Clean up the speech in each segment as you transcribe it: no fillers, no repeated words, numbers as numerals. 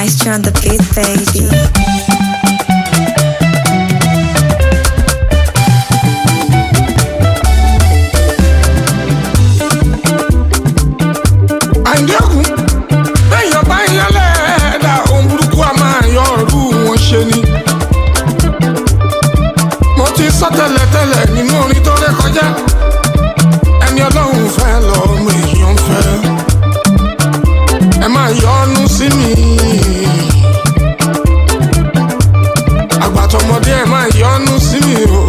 Maestro on the beat, baby. Àǹdẹ́kùn bẹ́yàn bá ń yálẹ̀ ẹ̀dá ohun burúkú a máa yọ ọ̀rú wọn ṣe ni. Mo ti sọ tẹ́lẹ̀tẹ́lẹ̀ nínú orin tó ré kọjá, ẹni ọlọ́run fẹ́ lọ́mọ èèyàn fẹ́. Ẹ máa yọnu sí mi. Àgbàtọ̀mọdé ẹ máa yọnu sí mi o.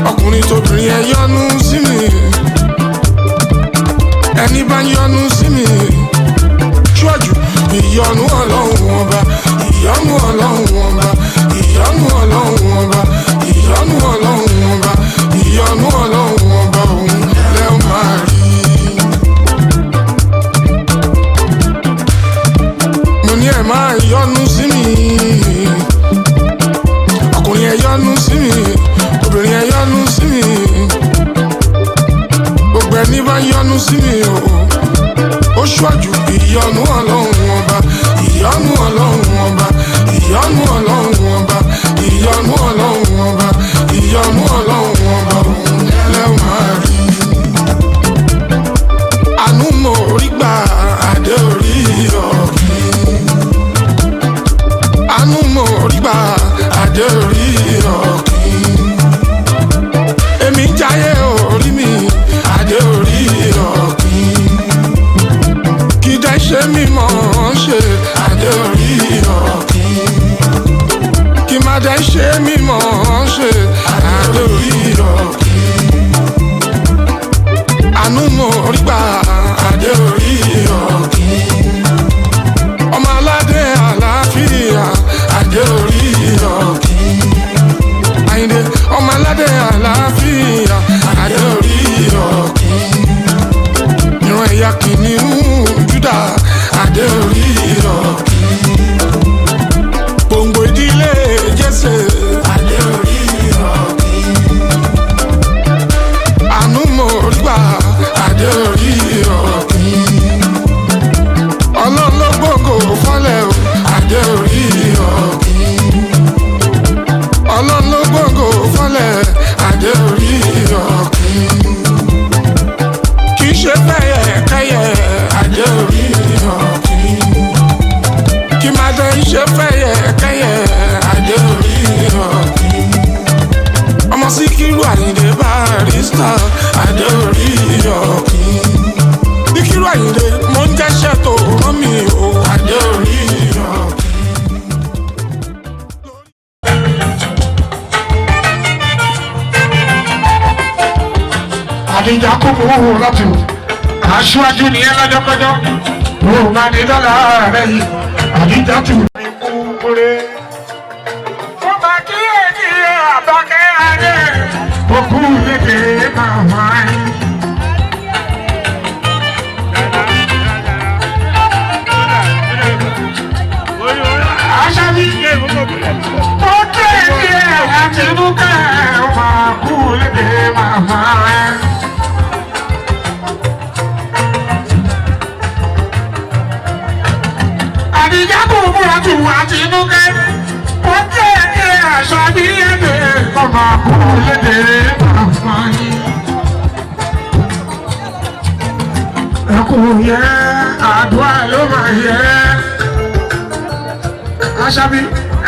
Ọkùnrin tóbìnrin ẹ yọnu sí mi, ẹni bá ń yọnu sí mi ṣíwájú ìyọnu ọlọ́run ọba, ìyọnu ọlọ́run ọba, ìyọnu ọlọ́run ọba, ìyọnu ọlọ́run ọba, ìyọnu ọlọ́run ọba òun lẹ́ ó máa rí. Mo ní ẹ máa yọnu sí mi, ọkùnrin ẹ yọnu sí mi, obìnrin ẹ yọnu sí mi, gbogbo ẹni bá yọnu sí mi o, ó ṣíwájú ìyọnu ọlọ́run ọba, ìyọnu ọlọ́run ọba, ìyọnu ọlọ́run ọba, ìyọnu ọlọ́run ọba, ìyọnu ọlọ́run ọba òun lẹ́wọ̀n máa rí. Àánú mo rí gbà, adé orí ọ̀kìn. Àánú mo rí gbà, adé orí ọ̀kìn. Èmi ń jayé orí mi, adé orí ọ̀kìn. Kí dẹ́ ṣe mímọ́ ṣe, adé orí ọ̀kìn. Kí má dẹ́ ṣe mímọ́ ṣe, adé orí ọ̀kìn. Àánú mo rí gbà, adé orí ọ̀kìn. Ọmọ aládé àlàáfíà, adé orí ọ̀kìn. Àyìndé ọmọ aládé àlàáfíà, adé orí ọ̀kìn. Ìran ẹ̀yà kìnìún Júdà, adé orí ọ̀kìn. Gbòǹgbò ìdílé Jésè, adé orí ọ̀kìn. Àánú mo rí gbà, adé orí ọ̀kìn. Ọlọ́run ló gbòǹgò fọ́lẹ̀ o, adé orí ọ̀kìn. Ọlọ́run ló gbòǹgò fọ́lẹ̀, adé orí ọ̀kìn. Kì í ṣe fẹ́yẹ̀kẹ́yẹ̀, adé orí ọ̀kìn. Kì má dé ṣe fẹ́yẹ̀kẹ́yẹ̀, adé orí ọ̀kìn. Ọmọ Síkírù Àyìndé Barrister, adé orí ọ̀kìn. Síkírù Àyìndé, mo ń jẹ́ṣẹ́ tó rán mi o, adé orí ọ̀kìn. Àdìjà kò mú òun láti wò. Aṣíwájú ni ẹ lọ́jọ́kọ́jọ́. Òun máa ní dọ́là rẹ̀ yìí. Àdìjà tù ní kúkúrẹ́. Ó máa kí èdè àbákẹ́ adé. Òkú lédè màmá ẹ̀. Aṣáájú ó kéde àti dúkẹ́ ó máa kú lédè màmá ẹ̀. Àdìjá kò múra tù àti dúkẹ́. Ó kéde aṣọ bí èdè ó máa kú lédè màmá yìí. Ẹkú yẹ àdúrà ló máa yẹ. Aṣábí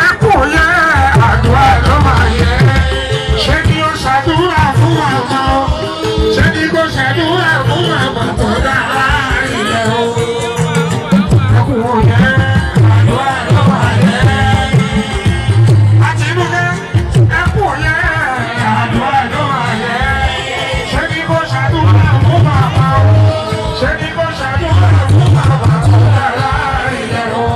ẹkú yẹ àdúrà ló máa yẹ. Ṣé kí ó ṣàdúrà fún àmọ́? Ṣé kí kò ṣàdúrà fún àmọ́ tó dára ilẹ̀ o? Ẹkú yẹ àdúrà ló máa yẹ. Àtinúkẹ́ ẹkú yẹ àdúrà ló máa yẹ. Ṣé kí kò ṣàdúrà fún màmá o? Ṣé kí kò ṣàdúrà fún màmá tó dára ilẹ̀ o?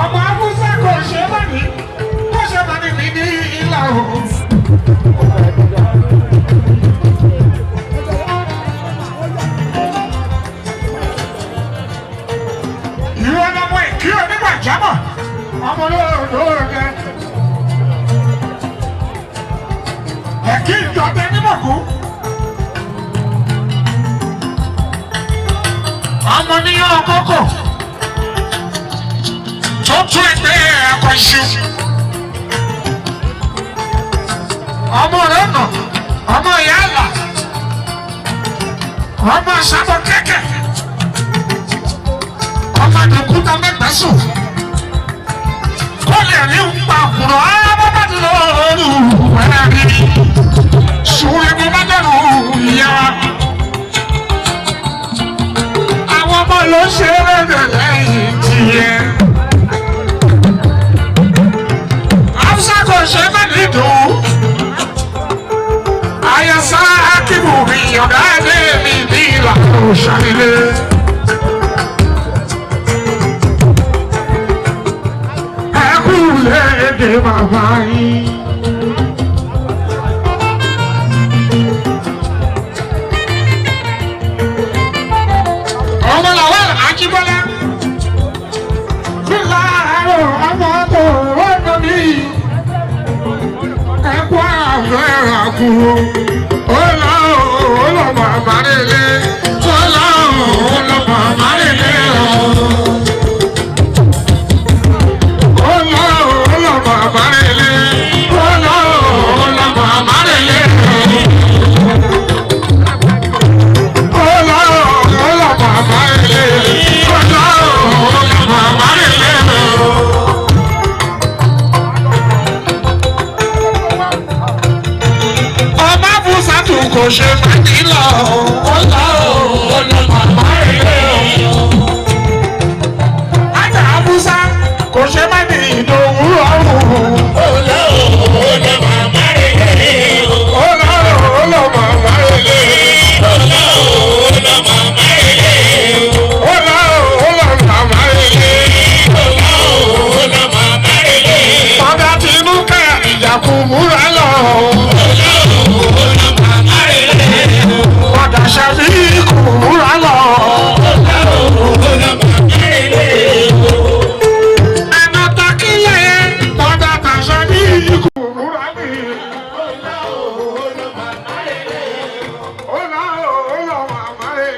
Ọmọ Awúsá kò ṣe má ní, kò ṣe má ní mi ní ìlà oòrùn. Ìwọ lọmọ ìkí onígbàjámọ̀, ọmọ olóòrùn rẹ. Ẹ̀kí ìjọba onímọ̀kú. Ọmọ níyàn kókò tó tún ẹgbẹ́ ẹ̀kọ́ iṣu. Ọmọ rẹ̀ nà, ọmọ ìyá àlà, ọmọ sábọ̀ kẹ̀kẹ́, ọmọ àdókúta mẹ́gbẹ́sùn. Kó lè rí ń pa kùrọ̀ ábábàdì lóru ẹ̀rí. Sùúrù mo bá dẹ̀rù ìyá. Àwọn ọmọ ló ṣe é lẹ́yìn tiẹ̀. Hausa kò ṣe má ní dùn. Àyàsá Akíbù mi ọ̀gá ẹ̀dẹ́ mi ní ìlànà òṣàlélẹ̀. Ẹ kú léde bàbá yín. Ọmọ làwọn Ajíbọ́lá. Fúlàárọ̀ ọmọ tó rọ́nà mi. Ẹ̀kú àfẹ́ràn kú. Ó lọ ó lọ màmá rẹ̀lẹ̀. Ó lọ ó lọ màmá rẹ̀lẹ̀ o. Ó lọ ó lọ màmá rẹ̀lẹ̀. Ó lọ ó lọ màmá rẹ̀lẹ̀ o. Ó lọ ó lọ màmá rẹ̀lẹ̀. Ó lọ ó lọ màmá rẹ̀lẹ̀ o. Ọba Fúsàtù kò ṣe fàdí lọ. Ó lọ ó lọ màmá rẹ̀ o. Àjà Fúsà kò ṣe má ní ìdòwú ọ̀rùn. Ó lọ ó lọ màmá rẹ̀ o. Ó lọ ó lọ màmá rẹ̀ o. Ó lọ ó lọ màmá rẹ̀ o. Ó lọ ó lọ màmá rẹ̀ o. Ó lọ ó lọ màmá rẹ̀ o. Bàbá Tinúkẹ́ ìjàkú múra lọ. Padà ṣàbí kò múra lọ. Ẹnu takílẹ̀ padà tàṣàbí kò múra ní. Ó lọ ó lọ màmá rẹ̀. Ó lọ ó lọ màmá rẹ̀.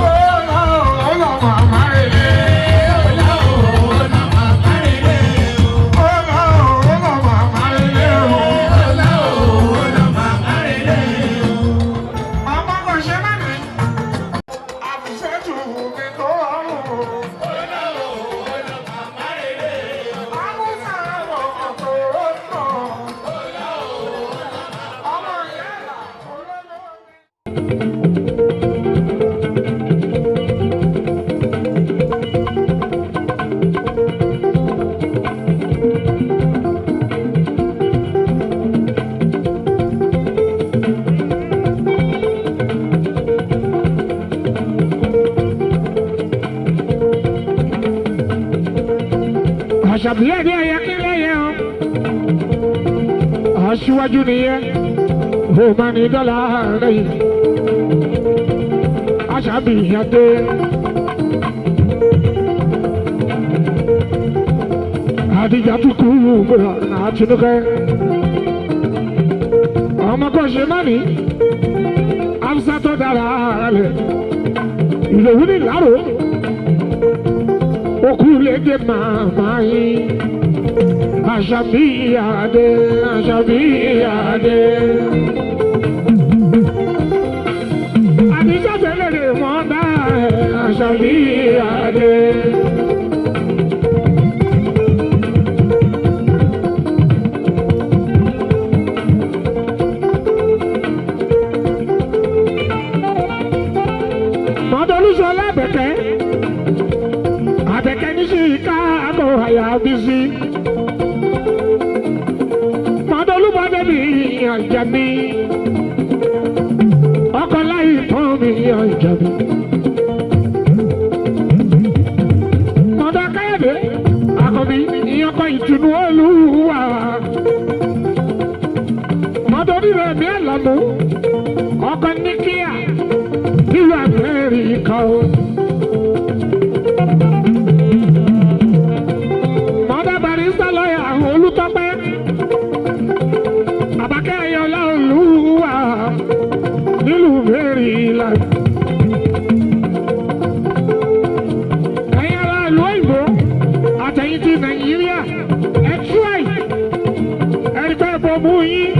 Ó lọ ó lọ màmá rẹ̀. Ó lọ ó lọ màmá rẹ̀. Ọmọ kò ṣe má ní. Àbùsẹ́jù mi tó rọrùn. Àbùsà ọ̀tọ̀ ọ̀tọ̀. Ọmọ ìyá ìlà olólùwẹ̀. Àṣàbíyẹ̀ ní ẹ̀yẹ kí lẹ́yẹ o. Aṣíwájú nìyẹn, ó máa ní dọ́là rẹ̀ yìí. Àṣàbíyẹ̀ dé. Àdìjà tún kú gbọ́dọ̀ àtinúkẹ́. Ọmọ kan ṣe má ní. Amsa tó dára rẹ̀. Ìlòwú ní ìlárò okulede màmá yín àṣàbíyàdé àṣàbíyàdé. Àdìsá tẹ́lẹ̀ lè mọ́ dá ẹ̀ àṣàbíyàdé. Mọ̀dọ́lùsọ lábẹ̀kẹ́. Àbẹ̀kẹ́ ní Chicago àyà bísí. Mọ̀dọ́lùbọ̀dé mi àjà mi. Ọkọ̀ láì tán mi àjà mi. Mọ̀dọ́ Káyọ̀dé àkọ́bí ìyọkọ̀ ìtùnú olúwa. Mọ̀dọ́ rírẹ̀ mi àlàmú. Ọkọ̀ níkíà nílùú Amẹ́ríkà o. Mọ̀dá barista lọ́yà Olútọ́pẹ́. Àbákẹ́ Ayọ̀lá Olúwa nílùú Maryland. Ẹ̀yin ará ìlú òyìnbó àtẹ̀yìn ti Nàìjíríà ẹ tíráì ẹni pé ẹ̀bọ mú yín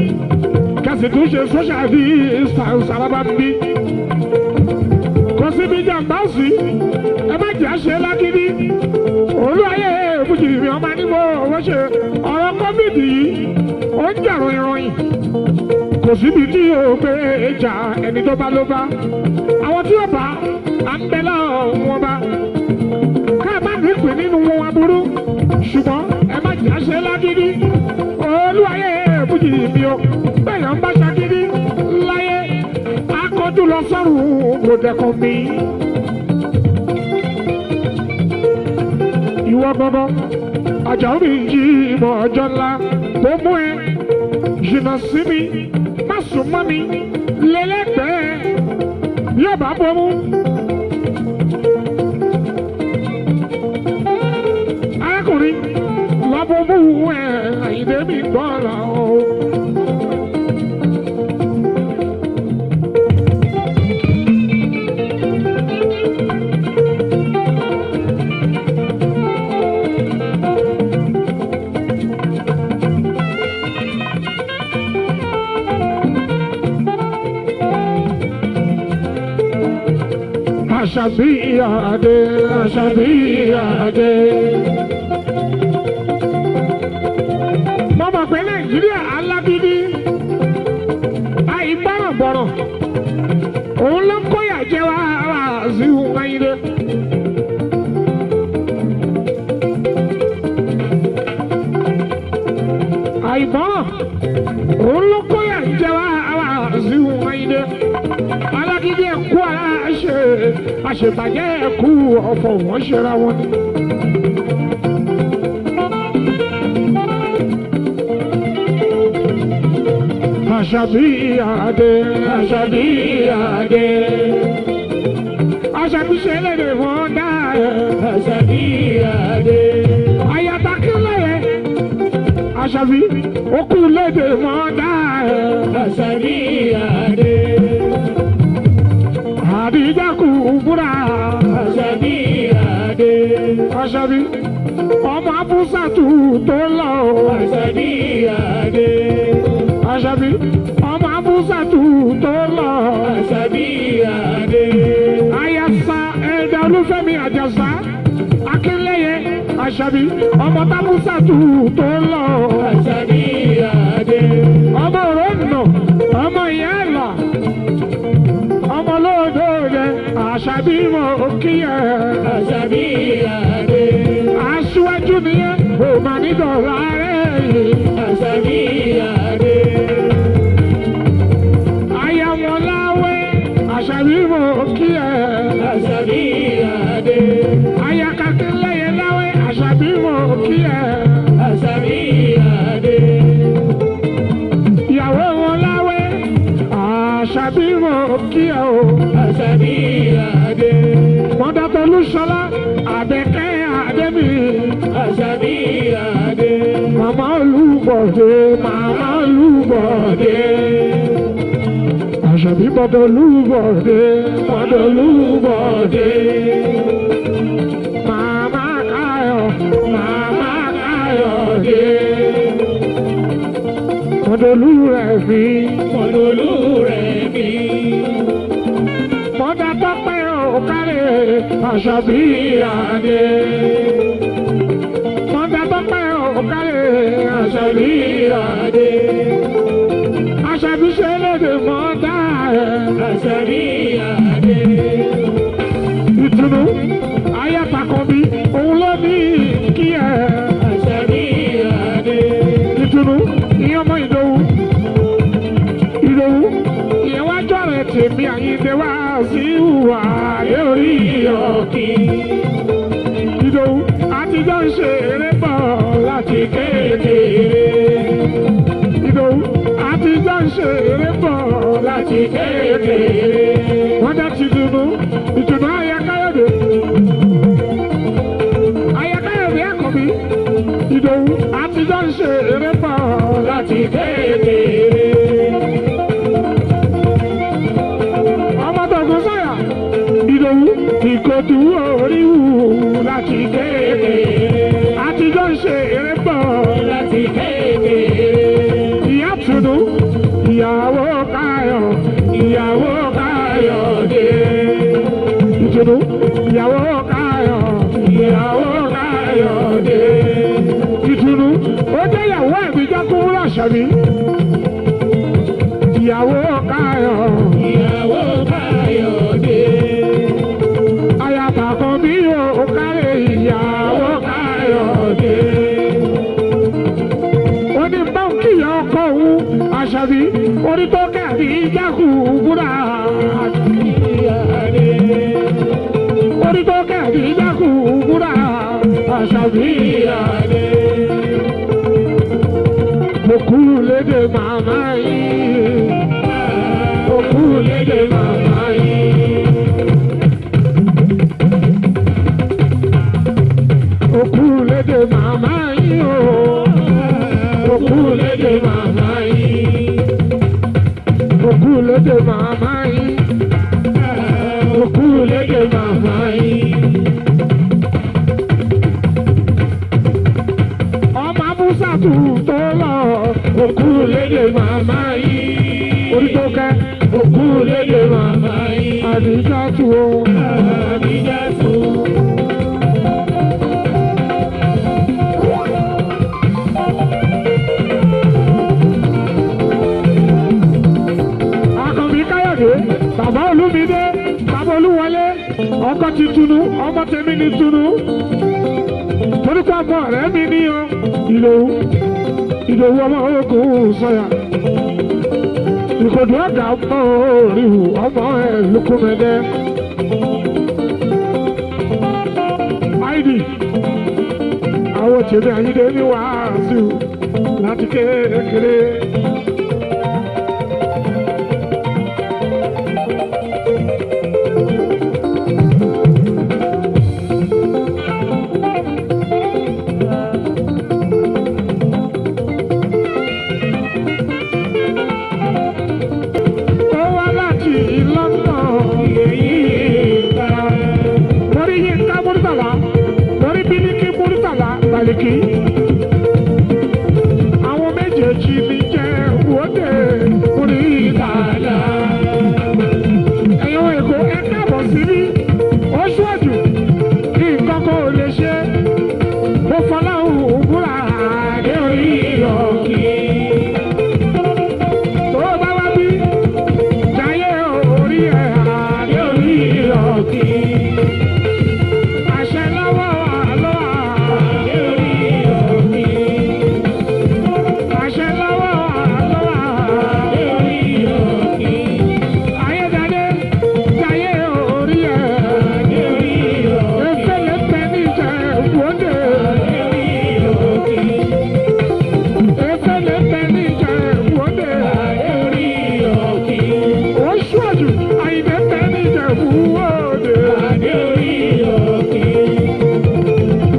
kẹsì tún ṣe social distance alábá ń bí. Kò síbi jàǹbá sí ẹ má jẹ́ àṣẹ lágídí. Olú ayé èbújì mi ọmọ nígbò owó ṣe ọ̀rọ̀ COVID yìí ó ń jàrò ìròyìn. Kò síbi tí o gbé ìjà ẹni tó bá ló bá. Àwọn tí ó bá à ń bẹ lọ́wọ́ wọn bá. Ká má nípìn nínú wọn aburú ṣùgbọ́n ẹ má jẹ́ àṣẹ lágídí. Olú ayé èbújì mi o bẹ́ẹ̀ ń bá ṣagídí láyé akọ́jú lọ sọ́run kò dẹ́kun mi. Ìwọ gbọ́ngàn àjàó mi jí ìmọ̀ ọjọ́ ńlá tó mú ẹ jìnnà sí mi má sùn mọ́ mi lẹ́lẹ́gbẹ̀ẹ́ yóò bá bomú. Arákùnrin lọ́bọ̀mú ẹ̀ Àyìndé mi gbọ́ lọ. Àṣàbí Adé, Àṣàbí Adé. Mo mọ̀ pé Nàìjíríà alágídí, àìgbọ́ràngbọ̀ràn, òun ló ń kóyà jẹ wá sí Ayíndé. Àìgbọ́ràn, òun ló kóyà jẹ wá sí Ayíndé. Alágídí ẹ̀kú ara ṣe àṣebàjẹ́ ẹ̀kú ọ̀fọ̀ wọ́n ṣera wọn ni. Àṣàbí Adé, Àṣàbí Adé. Àṣàbí ṣe lédè wọn dá ẹ̀. Àṣàbí Adé. Àyàtà kílẹ̀ yẹ. Àṣàbí okú lédè wọn dá ẹ̀. Àṣàbí Adé. Àdìjà kù búra. Àṣàbí Adé. Àṣàbí ọmọ abúsàtù tó lọ. Àṣàbí Adé. Àṣàbí ọmọ abúsàtù tó lọ. Àṣàbí Adé. Àyàsá ẹ̀dá Olúfẹ́mi Àjàsá Akínlẹ́yẹ Àṣàbí ọmọ tábúsàtù tó lọ. Àṣàbí Adé. Ọmọ òróǹnà ọmọ ìyá ẹ̀là ọmọ lóòdó rẹ Àṣàbí mọ kí ẹ. Àṣàbí Adé. Aṣíwájú nìyẹn ò mà ní dọ̀la rẹ̀ yìí. Àṣàbí Adé. Aya wọn láwẹ́ Àṣàbí mọ kí ẹ. Àṣàbí Adé. Aya Kakínlẹ́yẹ láwẹ́ Àṣàbí mọ kí ẹ. Àṣàbí Adé. Ìyàwó wọn láwẹ́ Àṣàbí mọ kí ẹ o. Àṣàbí Adé. Mọ́dàtọ̀lúṣọlá Àbẹ̀kẹ́ Adémi. Àṣàbí Adé. Màmá Olúbọ̀dé, Màmá Olúbọ̀dé. Àṣàbí bọ̀dọ̀ Olúbọ̀dé, bọ̀dọ̀ Olúbọ̀dé. Màmá Káyọ̀, Màmá Káyọ̀dé. Mọ̀dọ̀lú rẹ̀ mi, mọ̀dọ̀lú rẹ̀ mi. Mọ̀dà tọ́pẹ́ òkàlẹ̀ Àṣàbí Adé. Mọ̀dà tọ́pẹ́ òkàlẹ̀ Àṣàbí Adé. Àṣàbí ṣe lédè mọ́dà ẹ̀. Àṣàbí Adé. Ìtùnú ayátakọ̀bí òun ló ní kí ẹ. Àṣàbí Adé. Ìtùnú ìyẹn ọmọ Ìdòwú. Ìdòwú ìyẹn wá jọ̀rẹ̀ tèmi Àyìndé wá sí ìhùwà lórí ọ̀kìn. Ìdòwú àtijọ́ ń ṣe eré bọ̀ láti kékeré. Ìdòwú àtijọ́ ń ṣe eré bọ̀ láti kékeré. Wọ́n dá ti dùnú, ìdùnnú ayé Káyọ̀dé. Ayé Káyọ̀dé Àkànbí. Ìdòwú àtijọ́ ń ṣe eré bọ̀ láti kékeré. Ìkòtù oríwù láti kékeré. Àtijọ́ ń ṣe eré bọ̀ láti kékeré. Ìyá Tùnú, ìyàwó Káyọ̀, ìyàwó Káyọ̀dé. Ìtùnú, ìyàwó Káyọ̀, ìyàwó Káyọ̀dé. Ìtùnú, ó jẹ́ ìyàwó ẹ̀mí jákúrú àṣàbí. Ìyàwó Káyọ̀, ìyàwó Káyọ̀dé. Ayaba kan bí o kárẹ̀ ìyàwó Káyọ̀dé. Ó ní báńkì ọkọ òun àṣàbí orí tó kẹ́ẹ̀dì jákù búra. Orí tó kẹ́ẹ̀dì jákù búra àṣàbí. Mo kú lédè màmá yìí. Mo kú lédè màmá yìí. Òkú lédè màmá yín o. Òkú lédè màmá yín. Òkú lédè màmá yín. Òkú lédè màmá yín. Ọmọ Amúsàtù tó lọ. Òkú lédè màmá yín. Orí tó kẹ́. Òkú lédè màmá yín. Àdìjátù o. Àdìjátù. Àkànbí Káyọ̀dé, bàbá Olúmídé, bàbá Olúwọlé, ọkọ ti tunu, ọmọ tèmi ni tunu. Torí pé ọmọ ọ̀rẹ́ mi ní o, Ìdòwú, Ìdòwú ọmọ ogun sọ̀yà. Ìkòdù ọ̀gá ọmọ òrìhù ọmọ ẹ̀ lukumẹ́dẹ́. Áìdì, àwọn tèmi Àyíndé ní wàásù láti kékeré. Ó wá láti London èyí ìta. Lórí Yínká Múrítàlá, lórí Bílíkì Múrítàlá Bàlíkì. Àwọn méjèèjì mi jẹ́ wọ́dẹ̀ Múrítàlá. Ẹ̀yin Èkó ẹ káàbọ̀ síbí. Ó ṣíwájú kí nǹkan kó o lè ṣe. Mo fọláhùn búra àdé orí ọ̀kì. Tó o bá wá bí jayé orí ẹ̀ àdé orí ọ̀kì. Àṣẹ lọ́wọ́ àlọ́ àdé orí ọ̀kì. Àṣẹ lọ́wọ́ àlọ́ àdé orí ọ̀kì. Ayédáadé jayé orí ẹ̀ àdé orí ọ̀kì. Efele ní Ìjẹ̀bú-Òde. Àdé orí ọ̀kì. Efele ní Ìjẹ̀bú-Òde. Àdé orí ọ̀kì. Ó ṣíwájú Àyìndé tẹ ní Ìjẹ̀bú-Òde. Àdé orí ọ̀kì.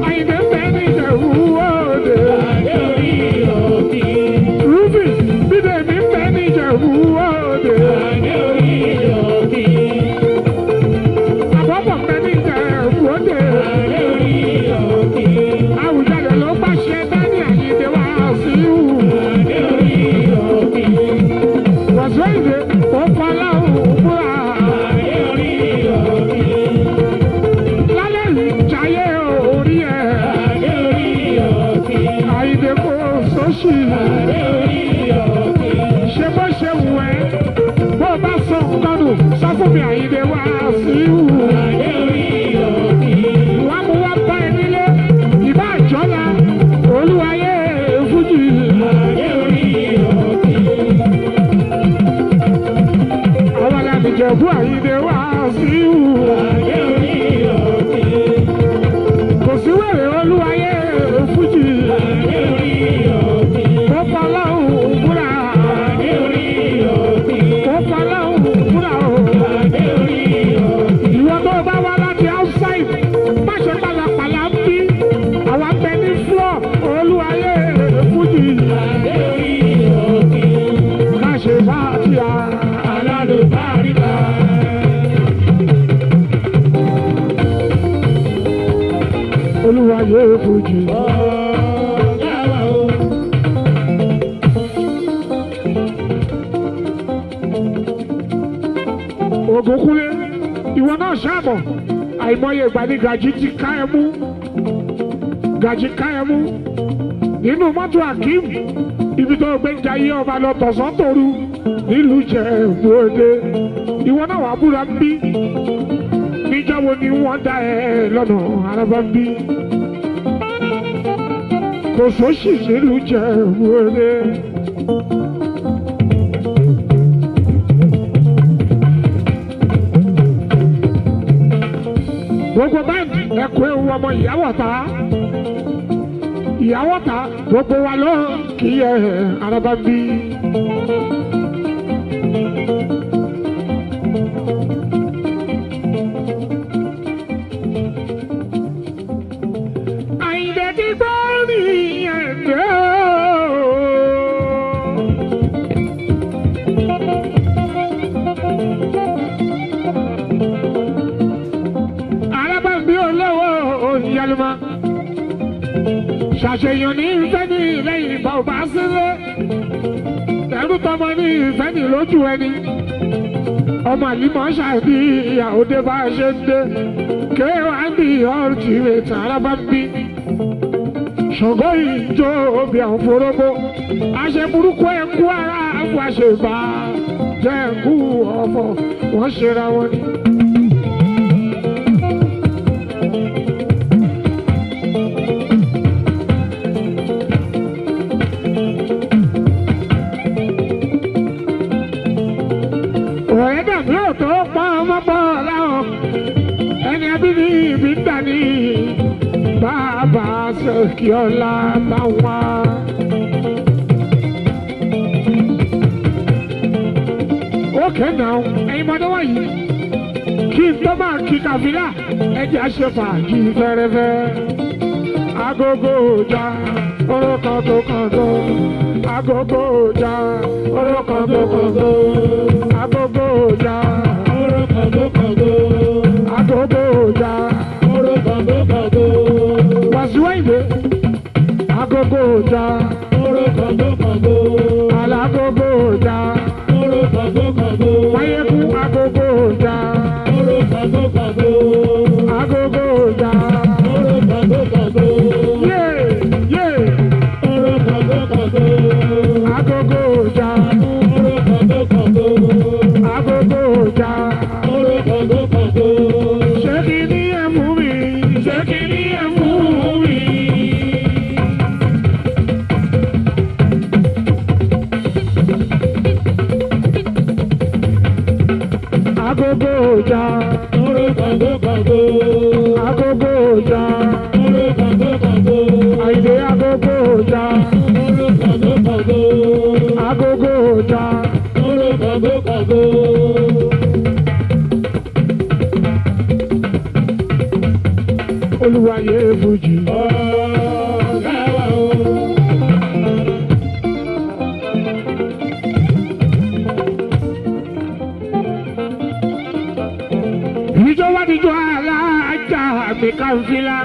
Àyìndé tẹ ní Ìjẹ̀bú-Òde. Àdé orí ọ̀kì. Rufus Bídèmí tẹ ní Ìjẹ̀bú-Òde. Àdé orí ọ̀kì. Àbọ̀bọ̀ tẹ ní Ìjẹ̀bú-Òde. Àdé orí ọ̀kì. Àwùjalè ló pàṣẹ dání Àyìndé wá sí ìhù. Àdé orí ọ̀kì. Wàsíwáyé ó fọlá òun búra. Àdé orí ọ̀kì. Lálẹ́ yìí jayé orí ẹ̀. Àdé orí ọ̀kì. Àyìndé kò sóṣì. Àdé orí ọ̀kì. Ṣé bó ṣe wù ẹ́? Bó o bá sọ nǹkan nù, sọ fún mi Àyìndé wá sí ìhù. Àdé orí ọ̀kì. Wàá mú wá bá ẹ nílé, ìbá àjọ́la, olúwayé fújì. Àdé orí ọ̀kì. Àwọn alábìjẹ̀bú Àyìndé wá sí ìhù. Àdé orí ọ̀kì. Kò sí wèrè olúwayé fújì. Àdé orí ọ̀kì. Ó fọlá òun búra. Àdé orí ọ̀kì. Ó fọlá òun búra o. Àdé orí ọ̀kì. Ìwọ tó o bá wá láti outside, má ṣe pàlàpàlà ń bí. Àwa bẹ ní floor olúwayé fújì. Àdé orí ọ̀kì. Má ṣe bá ti a alálùbáríkà. Ìwọ náà ṣàmọ̀ àìmọye ìgbà ní Gàjí ti ká ẹ mú. Gàjí ká ẹ mú nínú mọ́tò Akeem, ibi tó gbé ń jayé ọba lọ tọ̀sán tòru nílùú Ìjẹ̀bú Òde. Ìwọ náà wàá búra ń bí. Níjọ́ wo ni wọ́n dá ẹ lọ́nà araba ń bí? Kò sóṣì nílùú Ìjẹ̀bú Òde. Gbogbo báńkì ẹ̀kọ́ ewu ọmọ ìyàwó ta ìyàwó ta gbogbo wa ló kì í ẹ araba ń bí. Àyìndé ti gbọ́ ní ẹ̀dẹ́ o. Alábàbí olówó òyìnbó ṣàṣeyàn ní ìfẹ́ ní lẹ́yìn ìgbà ò bá sílé, ẹrú tọmọ ní ìfẹ́ ní lójú ẹni, ọmọ àlímọ̀ ṣàbí ìyàwó dé bá a ṣe ń dé kéwàá bí ọ̀rùtì rẹ̀ tààrà bá ń bí ṣọ̀gọ́ ìjọ òbí àwọn forógbó àṣẹ burúkú ẹ̀kú ara àwọn àṣebà jẹ́ ẹ̀kú ọ̀fọ̀ wọ́n ṣera wọn ni. Ọ̀rẹ́ dàbí òtó pọ́n ọmọ bọ́ láwọn ẹni abíní ibi ń dà ní bàbá sèkì ọ̀la táwọn. Ókè náà, ẹ̀yin mọ́tò wọ̀nyí, kí n tó máa kí kàfílà ẹ̀jẹ̀ àṣefàájì fẹ́rẹ́fẹ́. Agogo ọjà orúkọ tó kàn tó. Agogo ọjà orúkọ tó kàn tó. Agogo ọjà Orúkọ tó kàn tó. agogo ọjà. Orúkọ tó kàn tó. Wàsíù Àyìndé agogo ọjà. Orúkọ tó kàn tó. Alágogo ọjà. Orúkọ tó kàn tó. Wáyékú agogo ọjà. Orúkọ tó kàn tó. Agogo ọjà. Orúkọ tó kàn tó. Yé yé. Orúkọ tó kàn tó. Agogo ọjà. Orúkọ tó kàn tó. Agogo ọjà. Orúkọ tó kàn tó. Ṣé kí ni ẹ mú mi? Ṣé kí ni ẹ mú mi? Agogo ọjà. Orúkọ tó kàn tó. Agogo ọjà. Orúkọ tó kàn tó. Àyìndé agogo ọjà. Orúkọ tó kàn tó. Agogo ọjà. Orúkọ tó kàn tó. Olúwayé Fújì. Ọ̀gá wa o. Ìjọ wá díjọ alájà mi kànfìlà.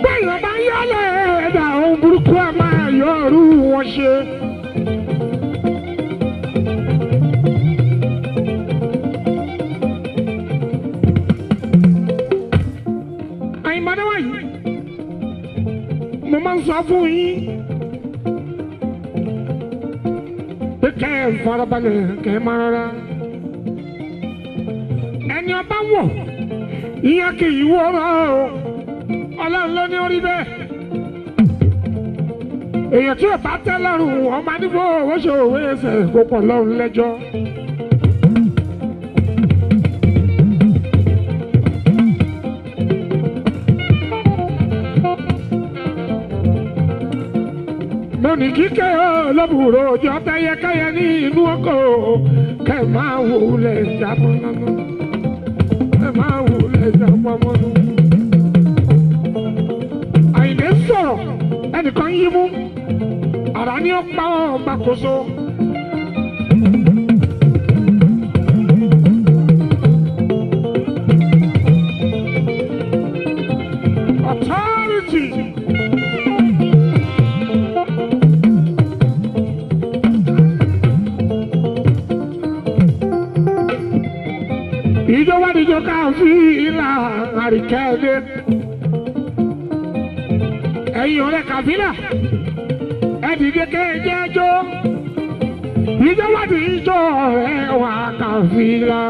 Bẹ́ẹ̀ bá yálẹ̀ ẹ̀dá ohun burúkú ẹ̀ máa yọ ọ̀rú wọn ṣe. Àyìnbádé wáyé, mo máa ń sọ fún yín pé kẹ́ ẹ farabalẹ̀ kẹ́ ẹ máa rọra. Ẹni ọba wọ̀, ìyẹn kì í wọ́rọ̀ o. Ọlọ́run ló ní orí bẹ́ẹ̀. Èèyàn tí ò bá tẹ́ lọ́rùn ọmọ adigun owó ṣe òwe ẹsẹ̀ kó pọ̀ lọ́run lẹ́jọ́. Mo ní kíkẹ́ olóbùrò òjò tẹ́yẹkẹ́yẹ ní inú oko kẹ́ máa wulẹ̀ jábọ́ lọ́nà kẹ́ máa wulẹ̀ jábọ́ mọ́nú. Àyìndé sọ̀rọ̀ ẹnìkan yí mú àrà ni ó pa ọ́ gbàkóso. Authority. Ìjọba níjọ káfí ìlà àríkẹ́lẹ́. Ẹ̀yin ọ̀rẹ́ kàfílà, ẹ dìde kéje jó. Ìjọba níjọ ọ̀rẹ́ wa kàfílà.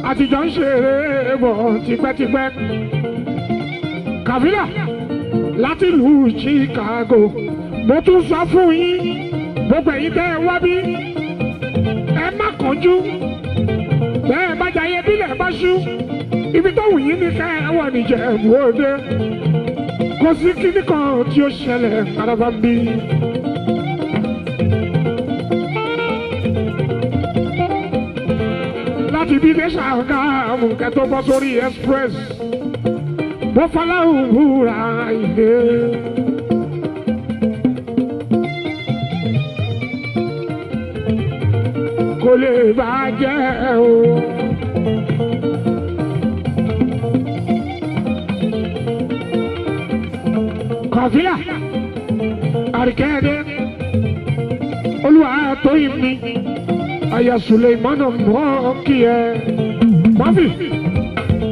Àtijọ́ ń ṣeré bọ̀ tipẹ́tipẹ́. Kàfílà láti ìlú Chicago. Mo tún sọ fún yín, gbogbo ẹ̀yin tẹ́ ẹ wá bí, ẹ má kánjú bẹ́ẹ̀ bá jayé bílẹ̀ bá ṣú ibi tó wù yín ní ká ẹ wà níjẹ̀bú òde kò sí kíní kan tí ó ṣẹlẹ̀ araba ń bí. Láti bí dé Ṣàgámù kẹ́ tó bọ́ sórí express bó faláhùn búra ìdè. Kò lè bàjẹ́ o. Kọ̀fíà àríkẹ́ẹ́dẹ́ olúwa tó yìn mí aya Suleimana mọ́ kí ẹ mọ́fì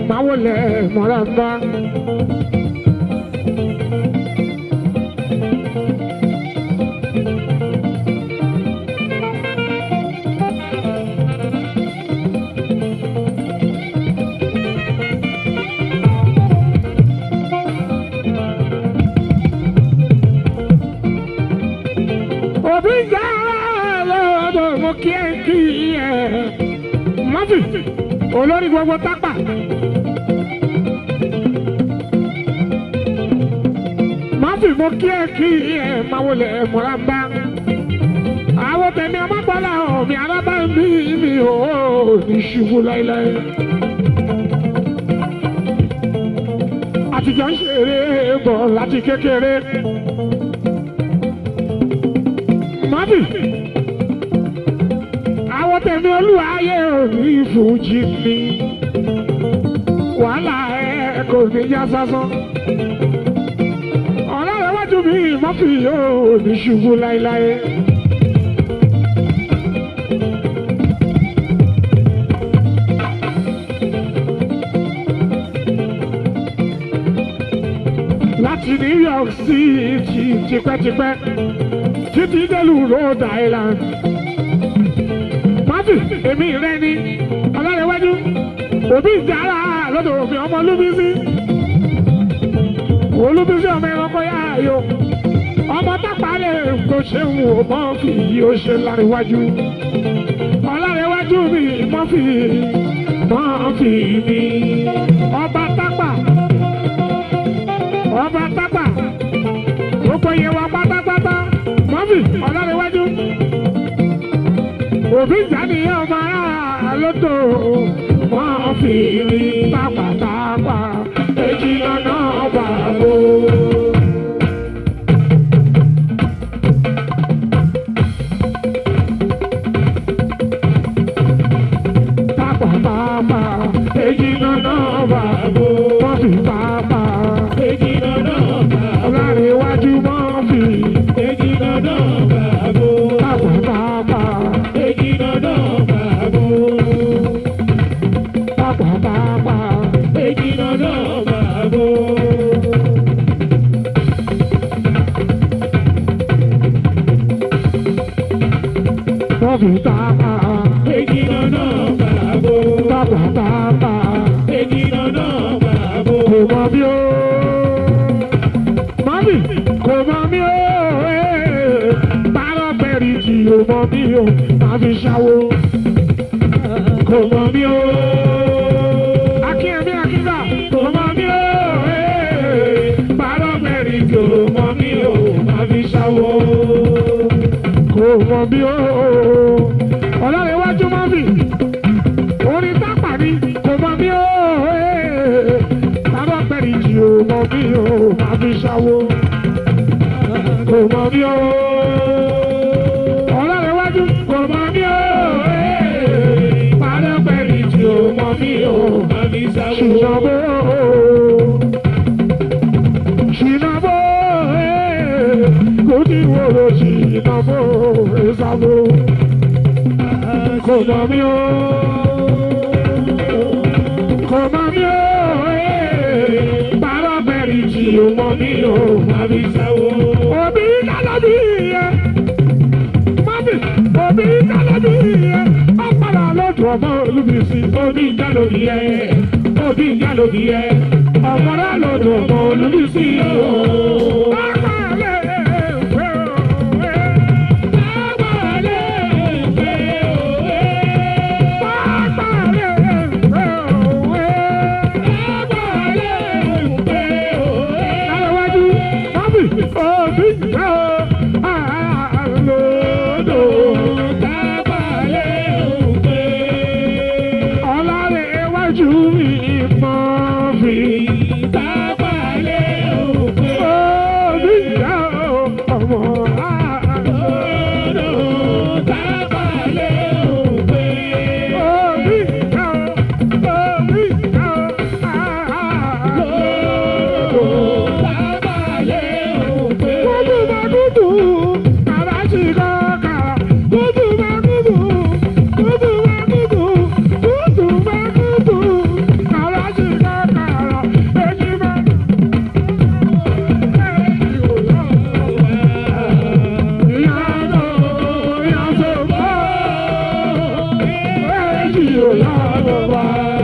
máa wọlé mọ́ra bá. Òbí jára lọ́dọ̀ mo kí ẹ kí ẹ mọ́fì olórí gbogbo tápà. Mọ́fì mo kí ẹ kí ẹ máa wọlé mọ́ra bá. Àwọn tẹ̀mí ọmọbọ́lá ọ̀mí arábá mi mi ò ní ṣubú láéláé. Àtijọ́ ń ṣeré bọ̀ láti kékeré. Mọ́bì àwọn tẹ̀mí olúwayé òní fújì mi wàhálà ẹ kò ní já sásán ọ̀rẹ́ wájú mi mọ́fì yóò ní ṣubú láéláé. Láti New York City tipẹ́tipẹ́ títí délùú Rhode Island. Mọ́fì èmi rẹ ni ọlọ́rẹ̀wájú òbí ìjára lọ́dọ̀ òfin ọmọ Olúbísí. Olúbísí ọmọ ẹranko yá ayò. Ọmọ tápá lè kó ṣeun ò mọ́fì yìí ó ṣe láríwájú. Ọlọ́rẹ̀wájú mi mọ́fì mọ́fì mi. Ọba tápà ọba tápà gbogbo yẹn wá pátápátá mọ́fì ọlọ́rẹ̀wájú òbí ìjànìyàn ọmọ ará lódò mọ́fì mi pápátápá èjì lọ́nà bàbò. Pápátápá èjì lọ́nà bàbò mọ́fì pápá Èjì lọ́nà bàbò. ọlọ́rẹ̀wájú mọ́fì Èjì lọ́nà bàbò. pápátápá Èjì lọ́nà bàbò. pápátápá. Èjì lọ́nà bàbò. Mọ́fì tápá Èjì lọ́nà bàbò. pápátápá. Èjì lọ́nà bàbò. Kò mọ̀ mí o. Mọ́mì kò mọ̀ mí o. Bárọ̀ bẹ̀rì tí o mọ̀ mí o, máa fi ṣàwó. Kò mọ̀ mí o. Akínyẹ̀mí Akíndà kò mọ̀ mí o. Bárọ̀ bẹ̀rì tí o mọ̀ mí o, máa fi ṣàwó. bí o. Ọlọ́rẹ̀wájú mọ́fì orin tápà ni kò mọ̀ bí o. Bàbá pẹ̀lú ìjì ò mọ̀ bí o máa fi ṣàwó. Kò mọ̀ bí o. Ọlọ́rẹ̀wájú kò mọ̀ bí o. Bàbá pẹ̀lú ìjì ò mọ̀ bí o. Ṣìnàbó. Ṣìnàbó. Kò ní wòrò ṣìnàbó ìsàbò. Kò mọ̀ mí o. Kò mọ̀ mí o. Bàbá pẹ̀lú ìjì ò mọ̀ mí o. Òbí kálọ́bí yẹ. Mọ́mí òbí kálọ́bí yẹ. Ọ̀pọ̀lọ̀ lọ́dún ọmọ olúbísí. Òbí kálọ́bí yẹ. Òbí kálọ́bí yẹ. Ọ̀pọ̀lọ̀ lọ́dún ọmọ olúbísí. Bàbá lè fẹ́ òwe. Bàbá lè fẹ́ òwe. Bàbá lè fẹ́ òwe. Bàbá lè fẹ́ òwe. Lálẹ́wájú, mọ́mí, òbí jẹ́ o, àlòdò. Bàbá lè fẹ́. Ọlárẹ̀wájú mi mọ́ fi. Bàbá lè fẹ́. Òbí jẹ́ o, ọmọ àlòdò. Bàbá lè fẹ́. Òbí jẹ́ o, òbí jẹ́ o, àlòdò. Bàbá lè fẹ́. Kúdù bá kúdù, kàrà sí kọ́kà. Kúdù bá kúdù, kúdù bá kúdù, kúdù bá kúdù, kàrà sí kọ́kà. Èjì bá Bye.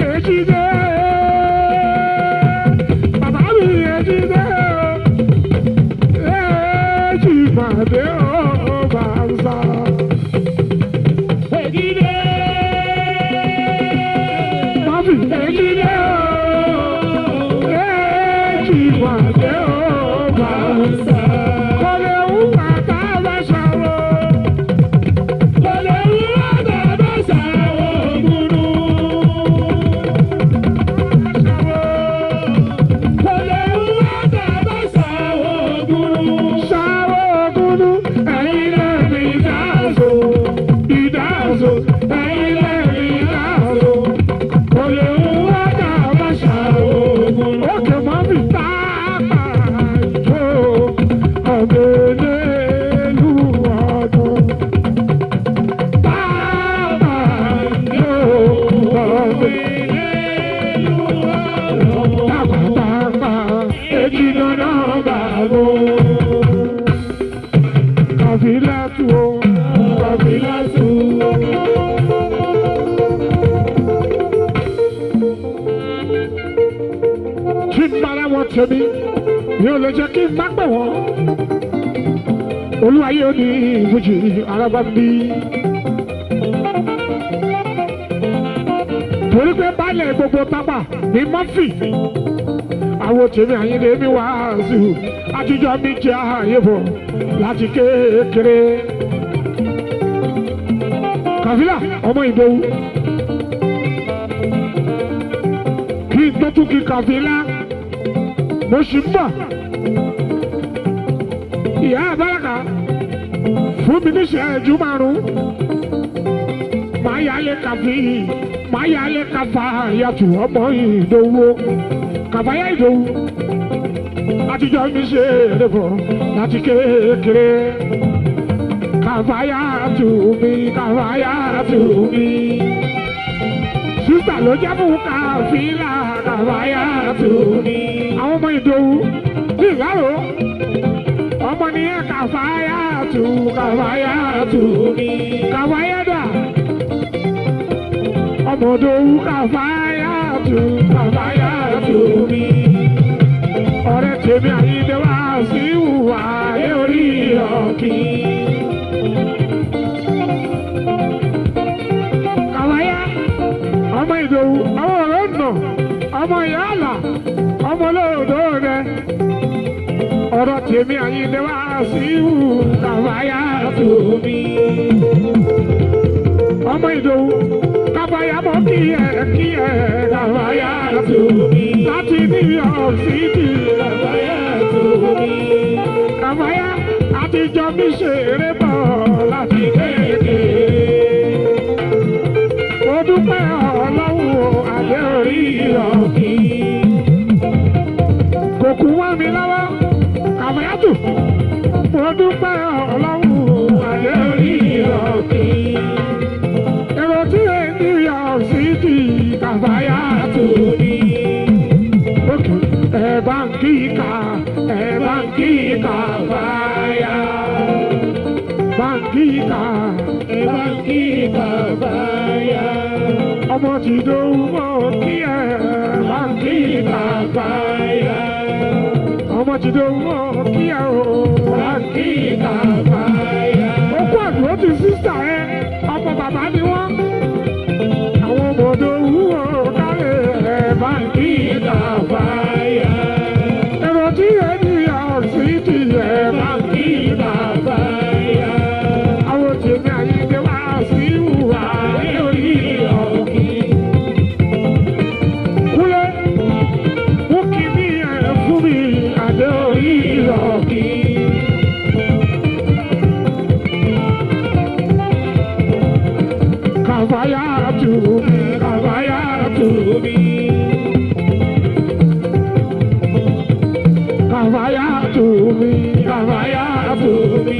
Èjìdé, bàbá mi èjìdé, èjìbàdé ó bá ń sá. Èjìdé, mọ́fì èjìdé, èjìbàdé ó bá ń sá. Kọ̀lẹ̀ ń wà tá a bá ṣàwọ̀. Kọ̀lẹ̀ ń wà tá a bá ṣàwọ̀ gúdú. Tàpátàpá, èjì náà bàbò. Kàfílàtù o, kàfílàtù. Tí n bára wọn tẹ̀mí, mi ò lè jẹ́ kí n má pè wọ́n. Olúwayé ò ní ìfújì arábá ń bí. Torí pé baálẹ̀ gbogbo tápà ní Mọ́fì. Àwọn tèmi Àyìndé mi wá sí i, àtijọ́ mi jẹ́ ààyè bọ̀ láti kékeré. Kàfílà ọmọ Ìdòwú. Kí n tó tún kí Kàfílà, mo sì ń bọ̀. Ìyá Àbáràkà fún mi níṣẹ́ ẹ̀jú márùn-ún. Màá yálé kàfí, màá yálé kàfà yàtù ọmọ Ìdòwú. Kàfáyà Ìdòwú àtijọ́ mi ṣe eré bọ̀ láti kékeré. Kàfáyà tù mí, kàfáyà tù mí. Sísà ló jẹ́ fún Kàfílà, kàfáyà tù mí. Àwọn ọmọ Ìdòwú ní Ìlárò. Ọmọ nìyẹn kàfáyà tù, kàfáyà tù mí. Kàfáyà dà. Ọmọ Ìdòwú kàfáyà tù, kàfáyà tù mí. tèmi Àyìndé wá sí ìwà orí ọ̀kìn. Kàwáyá ọmọ Ìdòwú ọmọ ọ̀rọ̀ nà ọmọ ìyá àlà ọmọ olóòdó rẹ ọ̀rọ̀ tèmi Àyìndé wá sí ìwà Kàwáyá tó mi. Ọmọ Ìdòwú Kàwáyá mọ̀ kí ẹ Kàwáyá tó mi. Láti New York City Kàwáyá tó mi. Kàwáyá àtijọ́ mi ṣeré bọ̀ láti kékeré. Mo dúpẹ́ Ọlọ́run o, adé orí ọ̀kìn. Kò kú wá mi lọ́wọ́, Kàwáyátù. Mo dúpẹ́ Ọlọ́run o, adé orí ọ̀kìn. Èrò tí ẹ New York City, Kàwáyátù mi. Òkè ẹ bá ń kíkà, ẹ bá ń kíkà fáyà. Bá ń kíkà, ẹ bá ń kíkà fáyà. Ọmọ tí dòwú mọ́ kí ẹ bá ń kíkà fáyà. Ọmọ tí dòwú mọ́ kí ẹ o bá ń kíkà fáyà. Okú àdúró ti sísà ẹ, ọmọ bàbá ni wọ́n. Àwọn ọmọ dòwú mọ́ kárẹ̀ ẹ bá ń kíkà fáyà. Èrò tí ẹ ní ọ̀sìn ti ẹ bá ń kíkà fáyà. Àwọn tèmi Àyìndé wá sí ìwà lórí ọ̀kìn. Kúlẹ̀ mú kí ní ẹ̀ fún mi àdé orí ọ̀kìn. Kàfáyà tù mí, kàfáyà tù mí. Kàfáyà tù mí, kàfáyà tù mí.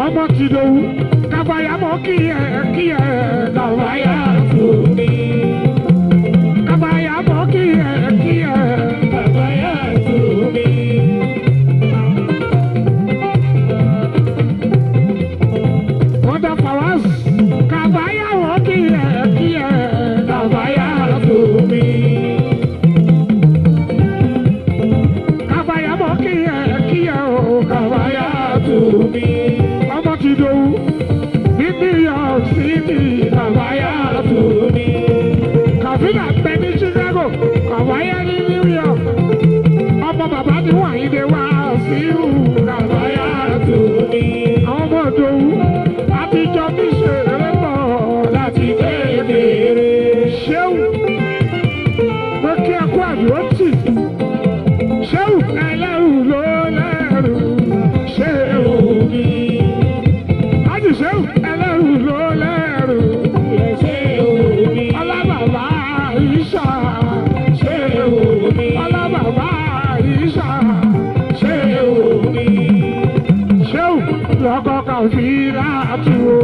Ọmọ ti dòwú, kàfáyà mọ́ kí ẹ kàfáyà tù mí. Kàfáyà mọ́ kí ẹ kàfáyà tù mí. Mọ́tà Fawaz, kàfáyà mọ́ kí ẹ kàfáyà tù mí. Kàfáyà mọ́ kí ẹ o, kàfáyà tù mí. Ọmọ ti dòwú ní New York City, kàfáyà tù mí. Kàfílà bẹ ní Chicago, kàfáyà ní New York. Ọmọ bàbá ni Wàyíndé wá sí ìhù, kàfáyà tù mí. Àwọn ọmọ ìdòwú àtijọ́ mi ṣeré bọ̀ láti kékeré. Ṣéwù, mo kí ẹ kú àdúró tì. Ṣéwù ẹlẹ́rù ló lẹ́rù, ṣéwù mi. Ájì ṣéwù ẹlẹ́rù ló lẹ́rù, ṣéwù mi. Ọlábàbá Ìṣà, ṣéwù mi. Ọlábàbá Ìṣà, ṣéwù mi. Ṣéwù lọ́kọ̀ kàfílà tù o.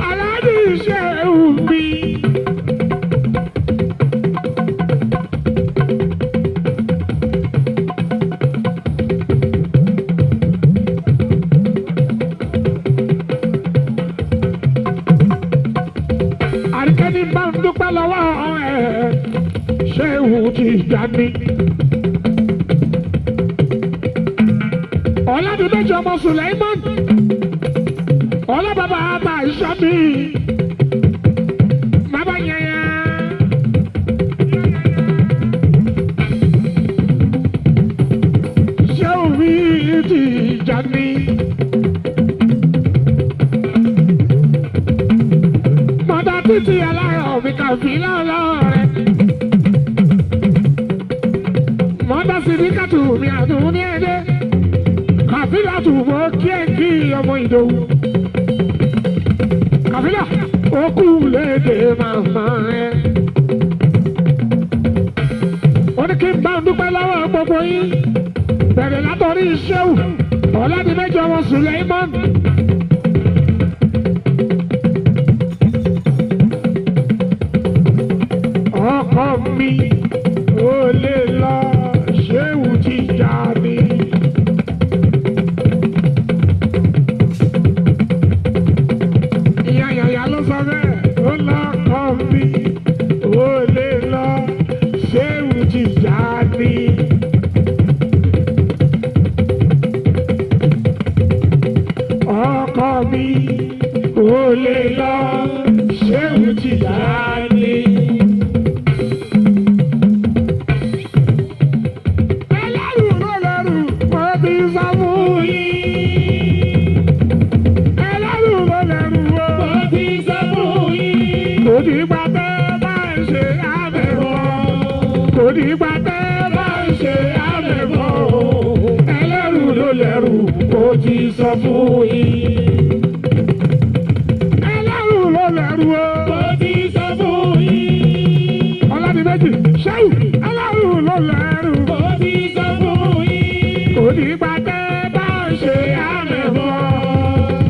Aláàjì ṣéwù mi. Àríkẹ́ni bá ń dúpẹ́ lọ́wọ́ ẹ̀ ṣéwù ti dání. Ọládùnméjì ọmọ Sùlẹ́mọ́n ọlọ́bàbà àbá ìṣọ́bí bàbá yẹn. Ṣéwù mi ti dání. Mọ̀dà títí aláyọ̀ mi kà fi lọ́lọ́ rẹ̀. Mọ̀dà sídìkàtù mi àdùn ní ẹ̀dẹ́. Kàfílà tù mọ́ kí ẹ̀ kí ọmọ Ìdòwú. Kàfílà okú lédè màmá ẹ̀. Ó ní kí n bá ń dúpẹ́ lọ́wọ́ gbogbo yín. Bẹ̀rẹ̀ látọ̀rí Ṣéwù, Ọ̀làdìmẹ́jọ wọn Sùlẹ́mọ́n. mi ò lè lọ Ṣéwù Tìjàní. Ìyá yàyà ló sọ bẹ́ẹ̀, ó lọ́kọ mi ò lè lọ Ṣéwù Tìjàní. Ọkọ mi ò lè lọ Ṣéwù Tìjàní. Ẹlẹ́rù ló lẹ́rù, mo ti sọ fún yín. Ẹlẹ́rù ló lẹ́rù o. Mo ti sọ fún yín. Kò ní gbà tẹ́ bá ń ṣe àmẹ̀wọ̀. Kò ní gbà tẹ́ bá ń ṣe àmẹ̀wọ̀. Ẹlẹ́rù ló lẹ́rù, mo ti sọ fún yín. Ẹlẹ́rù ló lẹ́rù o. Mo ti sọ fún yín. Ọládìméjì, Ṣéwù, ẹlẹ́rù ló lẹ́rù. Mo ti sọ fún yín. Kò ní gbà tẹ́ bá ń ṣe àmẹ̀wọ̀.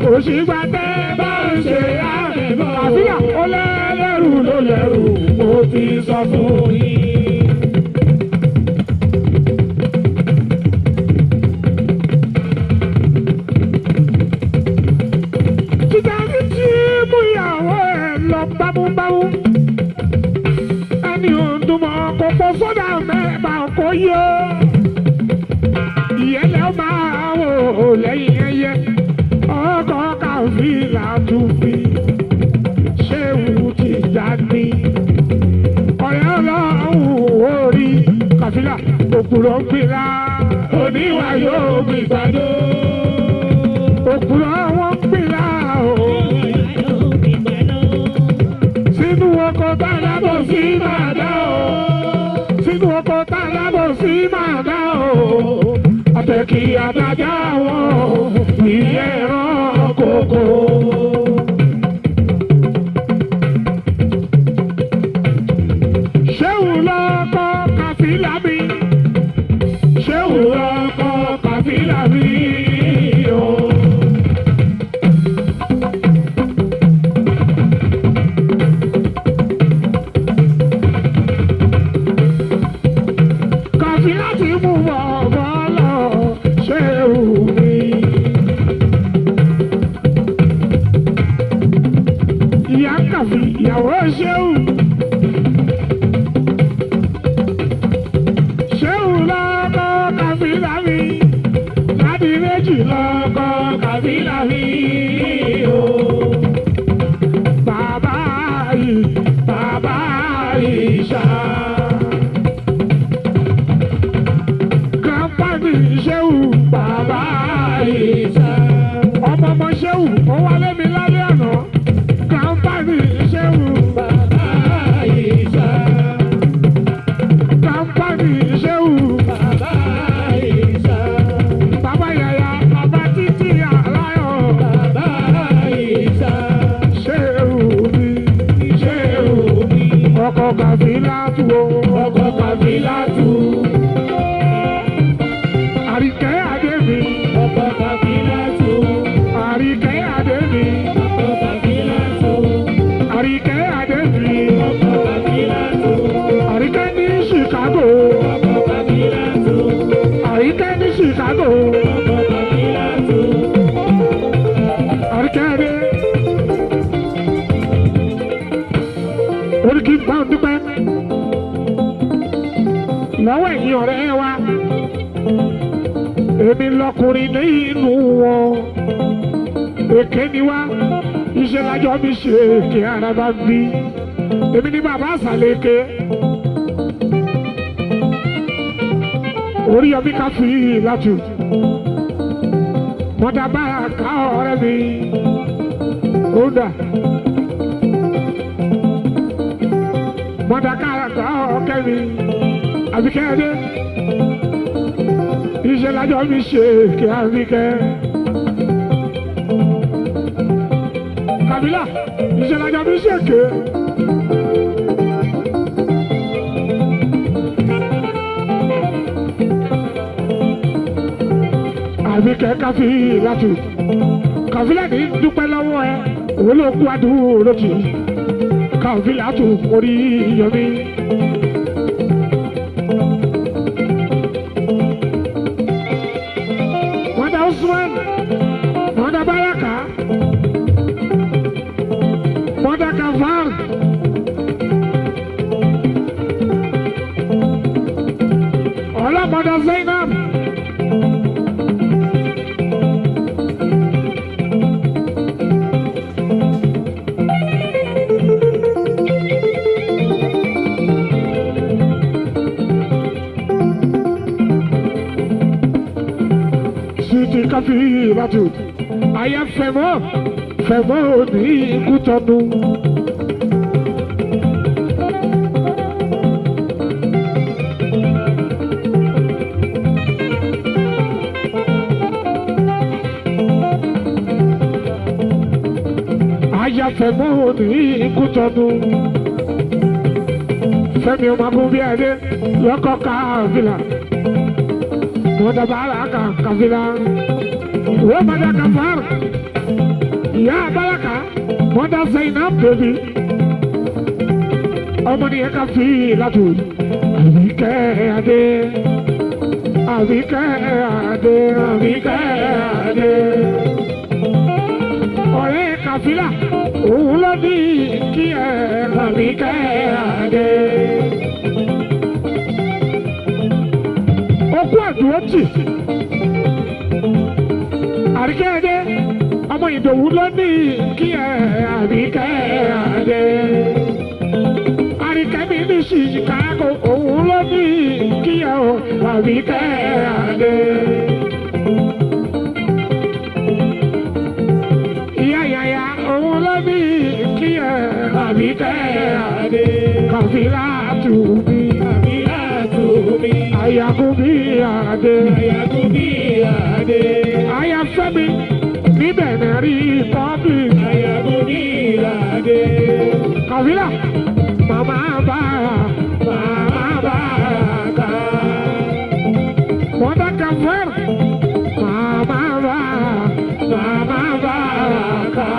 Kò sí gbà tẹ́ bá ń ṣe àmẹ̀wọ̀. Àfíà ó lẹ́lẹ́rù ló lẹ́rù, mo ti sọ fún yín. Tìjàní tí mú ìyàwó ẹ̀ lọ bámúbámú. Ẹni òǹdùmọ̀ kò pọ̀ sódà mẹ́ta kò yó. Ìyẹ́lẹ̀ máa wò lẹ́yìn ẹyẹ. Ọkọ̀ kàfílà tún fi Ṣéwù Tìjàní. Ọ̀rẹ́ ọlọ́run orí kàfílà òpùrọ̀ ń pìlà. Oníwà yóò gbìgbàdo. Òpùrọ̀ wọn ń pìlà o. Sínú ọkọ̀ tá a lábọ̀ sí máa dá o. Sínú ọkọ̀ tá a lábọ̀ sí máa dá o. Àtẹ̀kì àdájá wọn ìyẹn rán kókó. Ṣéwù lọ́kọ̀ kàfílà mi. Ṣéwù lọ́kọ̀ kàfílà mi o. Kàfílà ti mú bọ̀bọ̀ lọ Ṣéwù mi. Ìyá kàfí ìyàwó Ṣéwù. Ṣéwù lọ́kọ̀ kàfílà mi. Láti méjì lọ́kọ̀ kàfílà mi o. Bàbá yìí, bàbá ìṣá. Grandpa mi Ṣéwù, bàbá ìṣá. Ọmọ ọmọ Ṣéwù, ó wálé mi lálẹ́ àná. Grandpa mi Ṣéwù, Bàbá Ìṣá. grandpa mi Ṣéwù. Bàbá Ìṣá. Bàbá yàyà, bàbá títí àláyọ̀. Bàbá Ìṣá. Ṣéwù mi, Ṣéwù mi. Ọkọ̀ kàfílà tù o. Ọkọ̀ kàfílà tù. Àríkẹ́ adé mi. Ọkọ̀ kàfílà tù. Àríkẹ́ adé mi. Ọkọ̀ kàfílà tù. Àríkẹ́ adé mi. Ọkọ̀ kàfílà tù. Àríkẹ́ ní Chicago. Ọkọ̀ kàfílà tù. Àríkẹ́ ní Chicago. Ọkọ̀ kàfílà tù. Àríkẹ́ adé. Oríkì bá ń dúpẹ́. Lọ́wọ́ ẹ̀yin ọ̀rẹ́ wa. Èmi lọkùnrin nínú wọn. Èké ni wá. Iṣẹ́ lájọ́ mi ṣe èké ara bá ń bí. Èmi ni bàbá àsàlẹ̀ èké. Oríyọmí ká fi látù. Mọ̀dà bára ká ọ̀rẹ́ mi. Ó dà. Mọ̀dà kára ká ọ̀kẹ́ mi. Àbíkẹ́ ẹdẹ. Iṣẹ́ lájọ́ mi ṣe kí Àbíkẹ́. Kàbílà, iṣẹ́ lájọ́ mi ṣe ké. Àbíkẹ́ káfí látù. Kàfílà ní dúpẹ́ lọ́wọ́ ẹ, òun ló kú àdúró tì. Kàfílà tù orí yọmí. Mother Zainab. Sweet Kafilatu. Aya fẹ̀mọ́ fẹ̀mọ́ òní ikú tọdún. Aya fẹ̀mọ́ òní ikú tọdún. Fẹ́mi ọmọ akúnbí adé lọ́kọ̀ káfílà. Mọ̀dà bàálà kàfílà. Wọ́n mọ̀dà kàfàr. Ìyá Abalaka mọ̀dà Zainab bèbí. Ọmọ nìyẹn ká fi látò. Àbíkẹ́ adé. Àbíkẹ́ adé. Àbíkẹ́ adé. Ọ̀rẹ́ kàfílà òun ló ní kí ẹ Àbíkẹ́ adé. Okú àdúrótì. Àríkẹ́ adé ọmọ Ìdòwú ló ní kí ẹ Àríkẹ́ adé. Àríkẹ́ mi ní Chicago òun ló ní kí ẹ o Àríkẹ́ adé. Ìyá yàyà òun ló ní kí ẹ Àríkẹ́ adé. Kàfílà tù mí. Kàfílà tù mí. Àyàkú bí adé. Àyàkú bí adé. Àyà Fẹ́mi ní Benin Republic. Àyàkú bí adé. Kàfílà màmá bá màmá bá ká. Mọ̀dá Kàfẹ́r màmá bá màmá bá ká.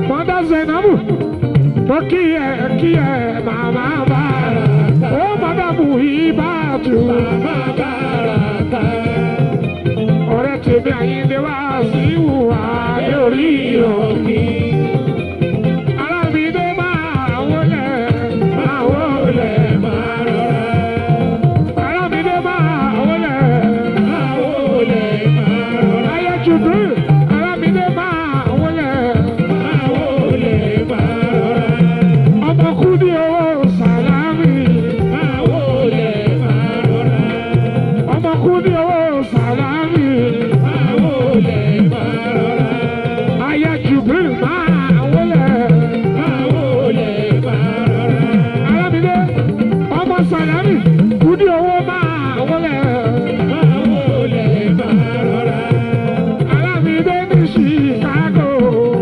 Mọ̀dá Zainabu mo kí ẹ màmá bá ó mọ̀dá Muhibatu. Màmá bàràkà. Ọ̀rẹ́ tèmi Àyìndé wá sí ìwà lórí òkè. Alábìdé máa wọlé máa wọlé Máa rọra. Alábìdé máa wọlé. Máa wọlé máa rọra. Ayé Jubril Alábìdé máa wọlé. Máa wọlé máa rọra. Ọmọ kú ní owó sàlámì. Máa wọlé máa rọra. Ọmọ kú ní owó sàlámì. Máa wọlé máa rọra. Ayé Jubril máa wọlé. Máa wọlé máa rọra. Alábìdé ọmọ sàlámì kú ní owó máa wọlé. Máa wọlé máa rọra. Alábìdé ní Chicago.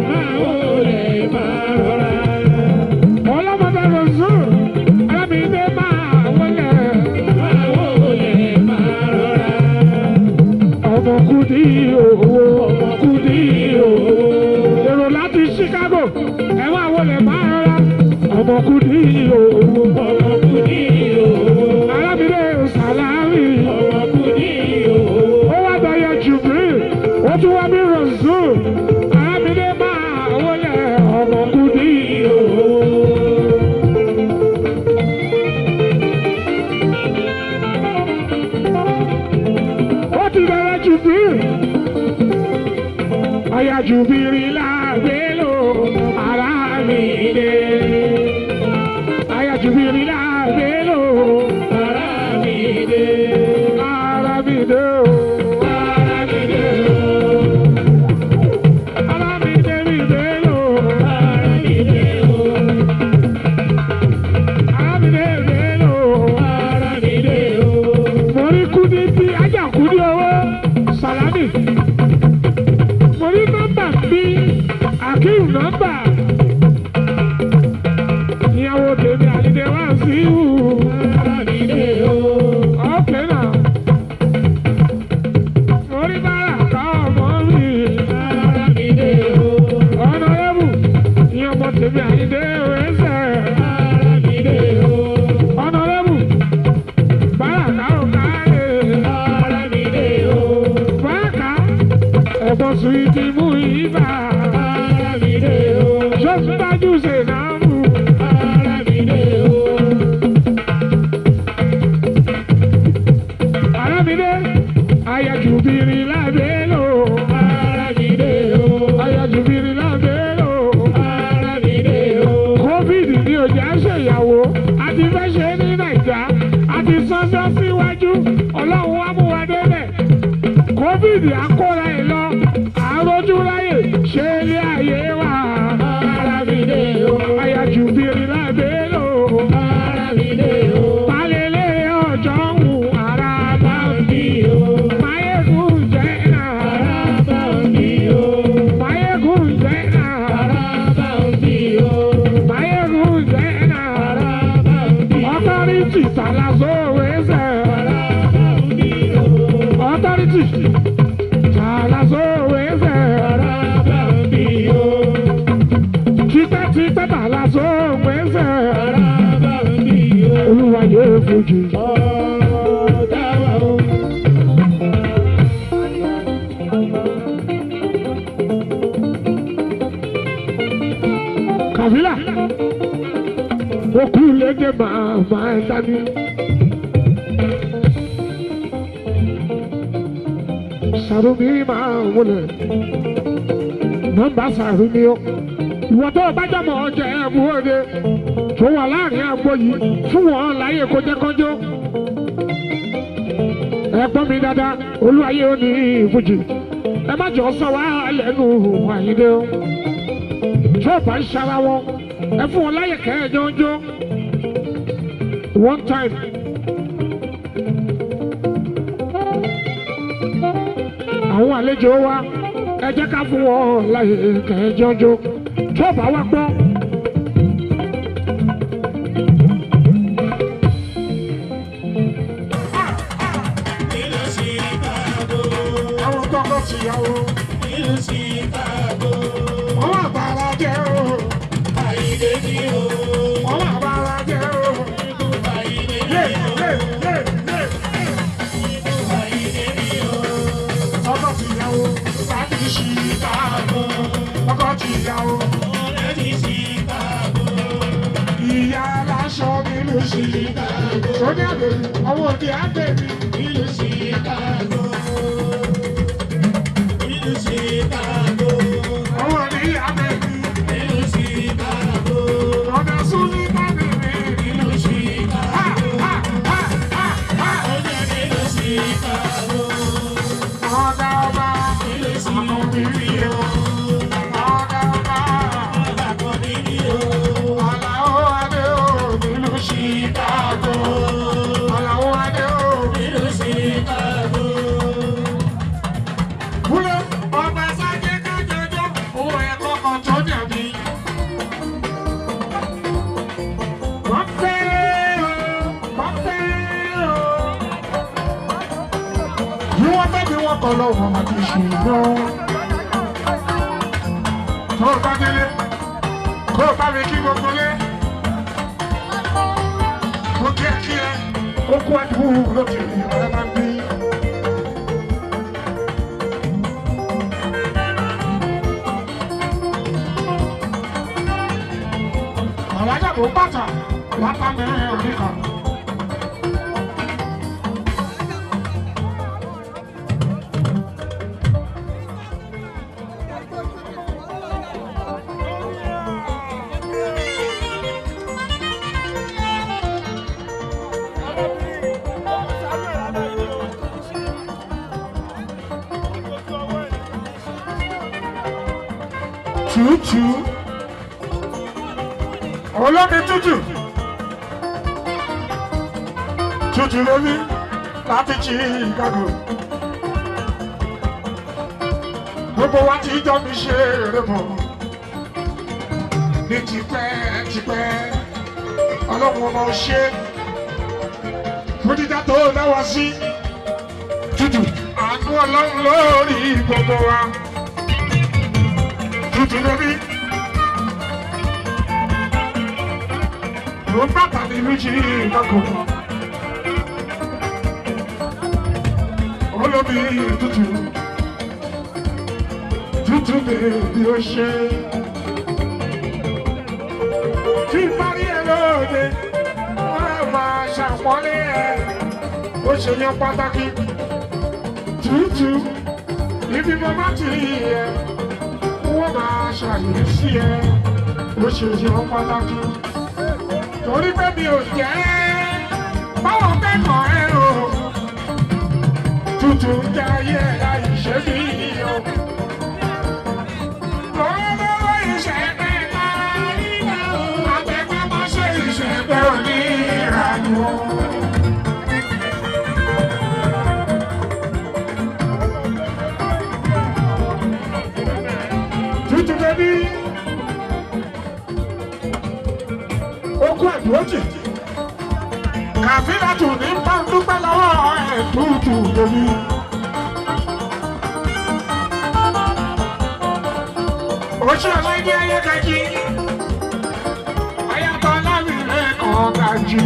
Máa wọlé máa rọra. Ọlọ́mọdé Rosú, Alábìdé máa wọlé. Máa wọlé máa rọra. Ọmọ Kúdí owó, ọmọ Kúdí owó. Èrò láti Chicago, ẹ máa wọlé máa rọra. Ọmọ Kúdí owó. Ọmọ Kúdí owó. Alábìdé Sàlámì. Ọmọ Kúdí owó. Ó wá dọ̀yọ̀ Jubril, ó tún wá bí Rosú. Alábìdé máa wọlé. Ọmọ Kúdí owó. Ó ti bẹ̀rẹ̀ Jubril. Aya Jubril lágbélò ara mi dé. Aya Jubril lágbélò Ara mi dé. ara mi dé o. Ara mi dé o. Ara mi dé mi dé lò. Ara mi dé o. Ara mi dé dé lò. Ara mi dé o. Mo rí Kúdí bí ajá Kúdí owó Sàlámì. Mo rí nọ́mbà bí Akeem nọ́mbà. Speed akóra ẹ̀ lọ, àrójú ráyè ṣe ilé ayé wa. Aramide o. Àyàjù bìrì lábẹ́ lò. Aramide o. Balẹ̀lẹ̀ ọjọ́ ń wù ara bá ń bí o. Máyégún jẹ́ náà. Araba ń bí o. Máyégún jẹ́ náà. Araba ń bí o. Máyégún jẹ́ náà. Araba ń bí o. Ọtọ́rìtì tàlàsó wẹ́sẹ̀. Araba ń bí o. Ọtọ́rìtì tàlàsó wẹ́sẹ̀. Araba ń bí o. Tipẹ́tipẹ́ tàlàsó wẹ́sẹ̀. Araba ń bí o. Olúwa yóò fojú. Ọ̀dà wa o. Kàfílà okú lédè màmá ẹ dání. Sàrùmí máa wọlé nọ́mbà Sàrùmí o. Ìwọ tó o bá jọmọ ọjà ẹ mú òde tó wà láàrin agbo yìí fún wọn láyè kó jẹ́ kánjọ́. Ẹ gbọ́ mi dáadáa, Olúwayé ò ní ìfújì. Ẹ má jọ sọ wá lẹ́nu Àyìndé o tó bá ń ṣara wọn ẹ fún wọn láyè kẹjọ ń jó one time. Àwọn àlejò wa ẹ jẹ́ ká fún wọn láyè kẹjọ ń jó tó bá wá gbọ́. Nílùú Chicago. Àwọn tọkọ tìyàwó Nílùú Chicago. wọn wà bára jẹ́ o Àyìndé ni o. wọn wà bára jẹ́ o. Àyìndé Yé ni o. yé yé yé Àyìndé ni o. tọkọ tìyàwó láti Chicago tọkọ tìyàwó. Láti Chicago. Ìyá aláṣọ nílùú Chicago. Sọ́ni àbẹ̀rẹ̀ àwọn òbí àbẹ̀rẹ̀. Nílùú Chicago. Nílùú Chicago. Àwọn òbí àbẹ̀rẹ̀. Nílùú Chicago. Ọ̀nà súnmí bàbẹ̀rẹ̀. Nílùú Chicago. Ha ha ha ha ha. Ó jẹ́ nílùú Chicago. Ọ̀gá ọba. Nílùú Àkànbí Chicago. Ọ̀gá ọba. Àkànbí ni o. Àlàó Adé o nílùú Chicago. Àlàó Adé o. Nílùú Chicago. Kúlẹ̀ ọba sájẹ́ kájọjọ́ owó ẹ̀kọ́ kan tó dàbí. Wọ́n fẹ́ o, wọ́n fẹ́ o. Bí wọ́n fẹ́ bí wọ́n kọ́ lọ́wọ́ àti ṣùgbọ́n. Tó o bá délé, kó o bá mi kí gbogbo lé. Mo kí ẹ kí ẹ, ó kú àdúgbò lókè ọ̀rẹ́ máa ń bí. Alájàbò bàtà látàmẹ́rẹ́ òní kan. Tútù olómi tútù tútù lómi láti Chicago. Gbogbo wa ti jọ mi ṣe eré bọ̀ ní tipẹ́ tipẹ́ ọlọ́run ọmọ ṣe fún dídá tó dá wa sí tútù àánú ọlọ́run lórí gbogbo wa tútù lómi. Ló bàtà nílùú Chicago. Olómi tútù tútù bèbí ó ṣe. Tí parí ẹ lóde, wọ́n á máa ṣàpọ́nlé ẹ. Ó ṣe yan pàtàkì tútù ibi mo bá ti rí ẹ, wọ́n máa ṣàyẹ̀sí ẹ. Ó ṣe yan pàtàkì torí pé mi ò jẹ́ báwọn kẹ́kọ̀ọ́ ẹ o tútù ń jẹ́ ayé ẹ̀ láyé. ṣe bí o. Lọ́wọ́lọ́wọ́ ìṣẹ̀pẹ̀ kárí àtẹ̀pámọ́ṣẹ́ ìṣẹ̀pẹ̀ oníranú. Tútù bẹ́bí. Okú àdúrótì. Kàfílà tù ní bá ń dúpẹ́ lọ́wọ́ ẹ̀ tútù bẹ́bí. Oṣù ọlọ́dẹ ayékajì. Ayatọ̀ láwìrẹ́ kan gàjì.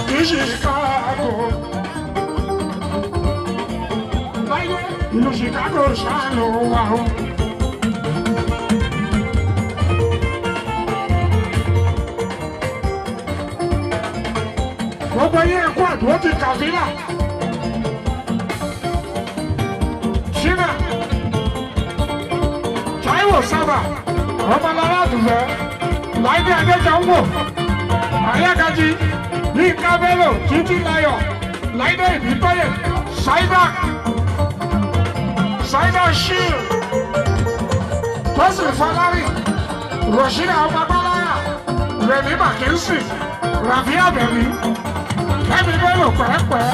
Ní Chicago. Láyé ìlú Chicago ṣáà ló wà ó. Gbogbo yẹn ẹ̀kú àdúró ti kàfílà. Ṣínà Táíwò sábà ọmọlára àdùfẹ́ Láìdé Adéjọ́nwò Ayágajì Yínká Bello Títí Láyọ̀ Láìdé Ìbítóyè Ṣáídà Ṣáídà Ṣíl Tósìn Fọlárì Rọ̀ṣínà Ọmọbáláyà Rẹ̀mí Màkínsì Ràfíà Bẹ̀mí Kẹ́mi Bello pẹ́ẹ́pẹ́ẹ́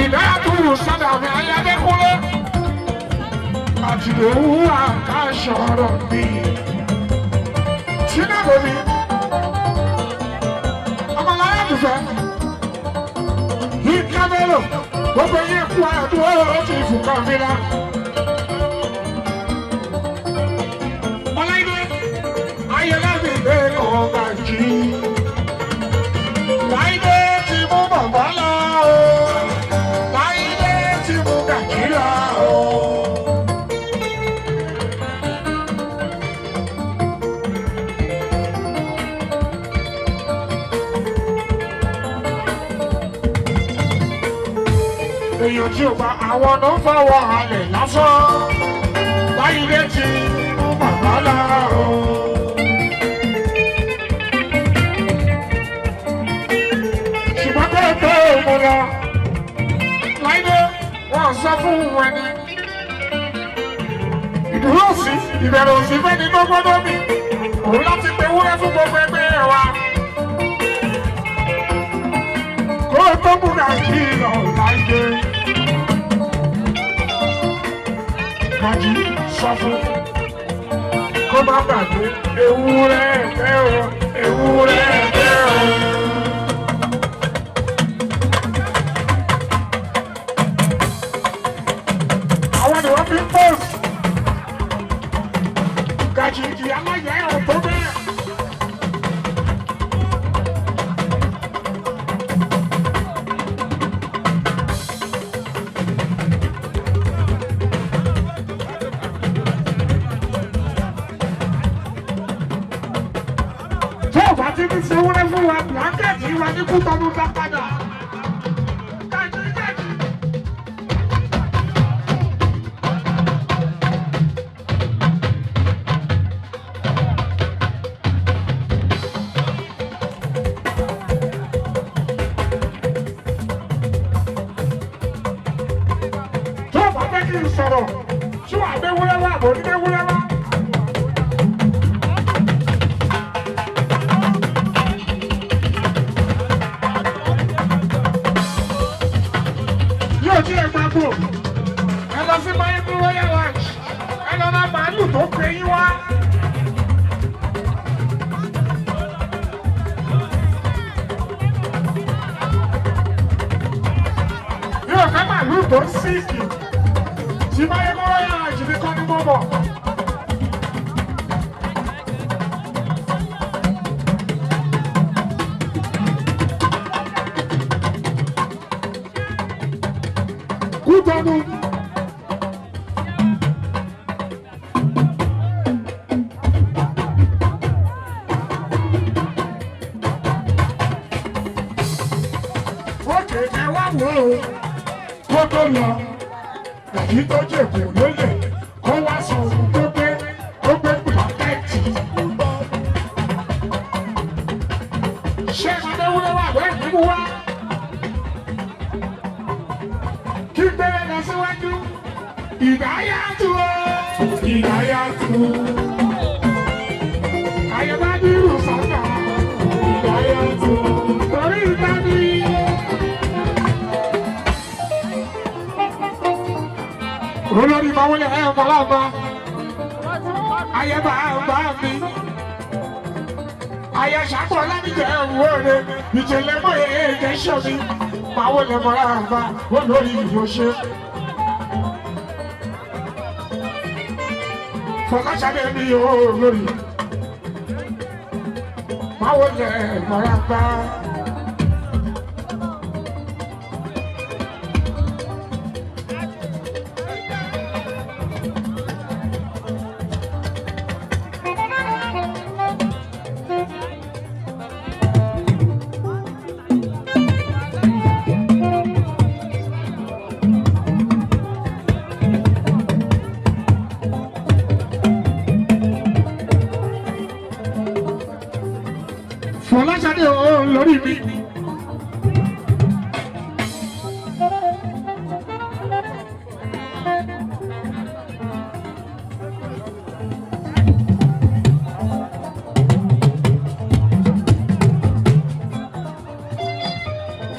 Ìdáyàtúwò Sádàmì Ayádékúnlé àtìlówó àkàṣọ̀rọ̀ mi. Sínú mi, ọmọláyà tùfẹ́, Yínká Bello, gbogbo yín kú àdúrà ó ti fún kọ̀ǹfìlà. Ọláìdé, Ayọ̀lábì lè kọ́ gàjí. Láìdé ti mú bàbá lọ o, Láìdé ti mú gàjí lọ o. Èèyàn tí ò bá àwọn ló ń fọwọ́ halẹ̀ lásán láyé tí mú bàbá lọ o. Ṣùgbọ́n kó o tó mo lọ láyé wọ́n sọ fún wọn ni ìdúró sí ìbẹ̀rù òsì fẹ́ni tó gbọ́dọ̀ mi òun láti pe wúrẹ́ fún gbogbo ẹgbẹ́ wa kó o tó múra kí lọ láyé. Kàjí sọ fún kó má gbàgbé ewúrẹ́ ẹ̀fẹ́ o ewúrẹ́ ẹ̀fẹ́ o. Àwọn ni wọ́n fi ń pọ́s. Kàjí ìyá láyé ẹ̀ tó bẹ́ẹ̀. Tó o bá ti ní sewúrẹ́ fún wa blanket wa ní kútọ́nù dá padà. Kàjí kàjí. Tó o bá fẹ́ kí n sọ̀rọ̀ tí wàá gbé wúrẹ́ wá àbò ní gbé wúrẹ́ wá. Yóò tí ẹ gbàgbó ẹ lọ sí Mayegun Royal Ranch ẹ lọ ra màálù tó pé yín wá. Yóò fẹ́ màálù tó ń síìkì tí Mayegun Royal Ranch fi kọ́ ní mọ́bọ̀. Kútọ́nù. Ókè ẹ wá wò ó kó tó lọ èyí tó jèkó lólè kó wá sọ ohun tó gbé pàtẹ́ẹ̀tì. Ṣé Adéwúlé wà bẹ́ẹ̀ nínú wá? Aṣíwájú ìdáyàtú o ìdáyàtú. Ayọ̀bádìrú sọ̀tà ìdáyàtú. Torí ìtàbí. Olórí máa wọlé ẹ̀ ọ̀pọ̀lọpọ̀. Ayẹ̀bá bá mi. Ayẹ̀ṣàpọ̀ lábìjẹ́ òwúrọ̀ ìjìnlẹ̀ mọ́ èèyàn ṣọ́ mi. Máa wọlé mọ́ra àbá olórí ìwòṣe. Fọláṣadé mi ò lórí. Máa wọlé mọ́ra bá. Fọláṣadé ò lórí mi.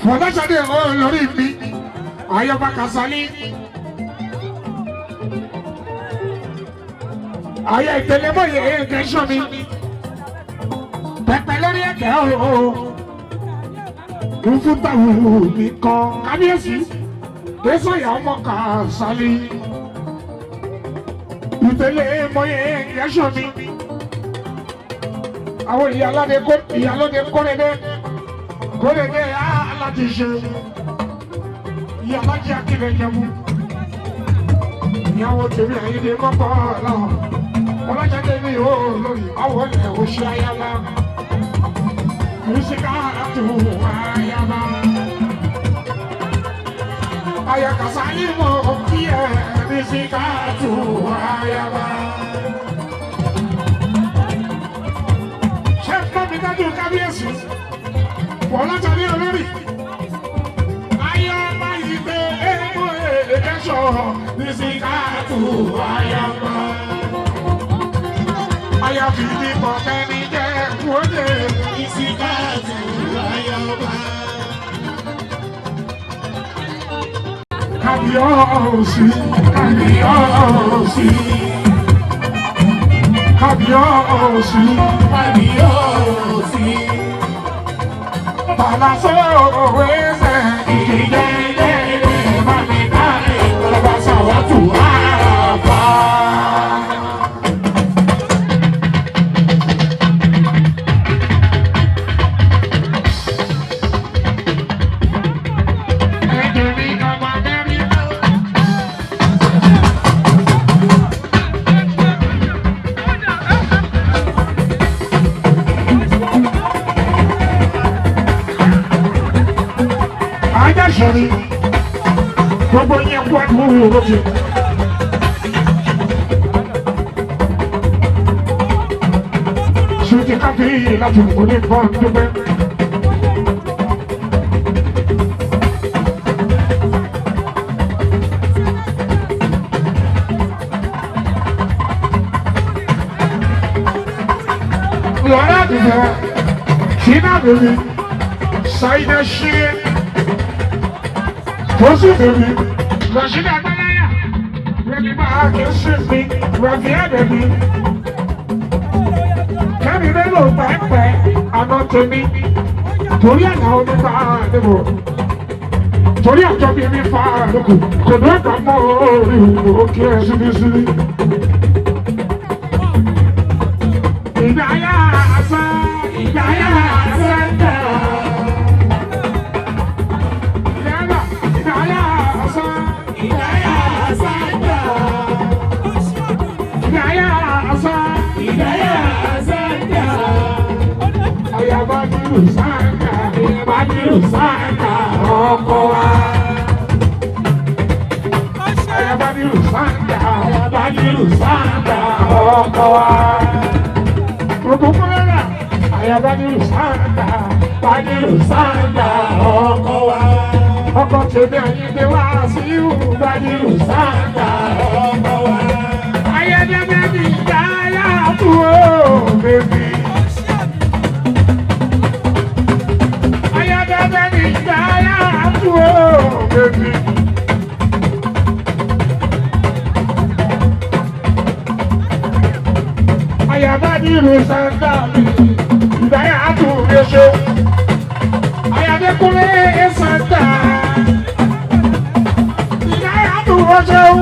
Fọláṣadé ò lórí mi. Ayọ̀bá Kasali. Ayọ̀ ìtẹ̀lẹ́mọ̀yẹ̀ ẹ̀ẹ́dẹ́sọ̀ mi pẹpẹ lórí ẹkẹ ooo nfúta wù mí kọ kábíyèsí désòyà ọmọ Kàsálí ìtẹ̀lé mọyé yẹsọ mi àwọn ìyálóde kórèdé kórèdé aláti ṣe ìyálájẹ akílẹ̀ jẹmu ìyàwó tèmi àyíndé mọ́kọ́ ọ̀làwọ̀ ọlọ́jà tèmi ò lórí ọwọ́ ẹ̀ òṣì ayára. Musikatu ayaba. Aya Kasali mo kíyè musikatu ayaba. Ṣé fún mi dájú kábíyèsí? Wọ́n látàrí olórí. Ayaba ìgbé epo èdèṣọ́ musikatu ayaba. Aya fìdí kọ̀ọ̀kẹ́ ní jẹ́ wọ́dẹ̀. Ìsìkáàtù ayọ̀bá. Kábíyèsí, kábíyèsí, kábíyèsí, Kábíyèsí. Bàlásó wẹ́sẹ̀ ìdílé bàmí kárí lọ́ba sàwátù àràfà. Ẹ̀jẹ̀ mi ọmọ mẹ́rin. Ajáṣẹ́rí gbogbo yẹn kú àdúgbò lókè. Ṣùtì káfí láti òní kan dúpẹ́. Lọ́rẹ́ àdìgbẹ́, Ṣínà bèbí, Ṣáídà ṣírí Tosi bèbí, Rashida Gbọ́láyà, Rẹ̀mí máa kí n sí mi, Rẹ̀mí bèbí. Kẹ́mi mélòó pẹ́pẹ́ àná tèmi, torí àná omi bá a níbò. Torí àjọ mi mi fa àlùkù, kò ní ọ̀gá mọ́ orí òkè síbísíbí. Ìdáyà àṣà, ìdáyà àṣà ń tẹ̀. Ìdáyà àṣà, Ìdáyà sáńdà. ìdáyà àṣà. Ìdáyà sáńdà. Ayabadiru sáńkà, ayabadiru sáńkà, ọkọ wa. Ayabadiru sáńkà, ayabadiru sáńkà, ọkọ wa. Ògúnkúnlẹ́rà, ayabadiru sáńkà, badiru sáńkà, ọkọ wa. Ọkọ̀ tèmi Àyìndé wá sí ìhùbádìrú sáńdà ọmọ wa. Ayẹyẹ mi dáyà tó o bèbí. Ayẹyẹ mi dáyà tó o bèbí. Ayabadiru sáńdà mi ìdáyà tó mi ṣe. Ayadékúnlé sáńdà ìdáyà tó wọ́n ṣeun.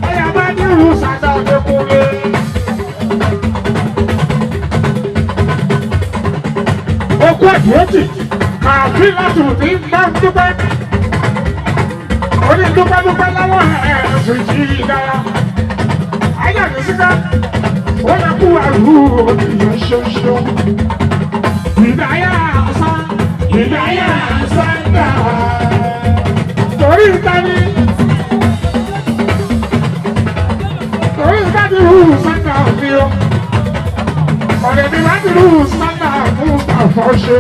Ayabadiru sáńdà Adékúnlé. Okú ẹ̀dùn kàfí láti ní máa ń dúpẹ́. Oní dúpẹ́ dúpẹ́ lọ́wọ́ ẹ̀sùn yìí dára. Ayé àti síká, ó yẹ kú àrùn òdìyẹ ṣoṣo. Ìdáyà sá, ìdáyà sáńdà. Torí ìtàní, torí ìtàní rú sáńdà mi o. Ọ̀rẹ́ mi máa ń rú sáńdà fún àfọ̀ṣe.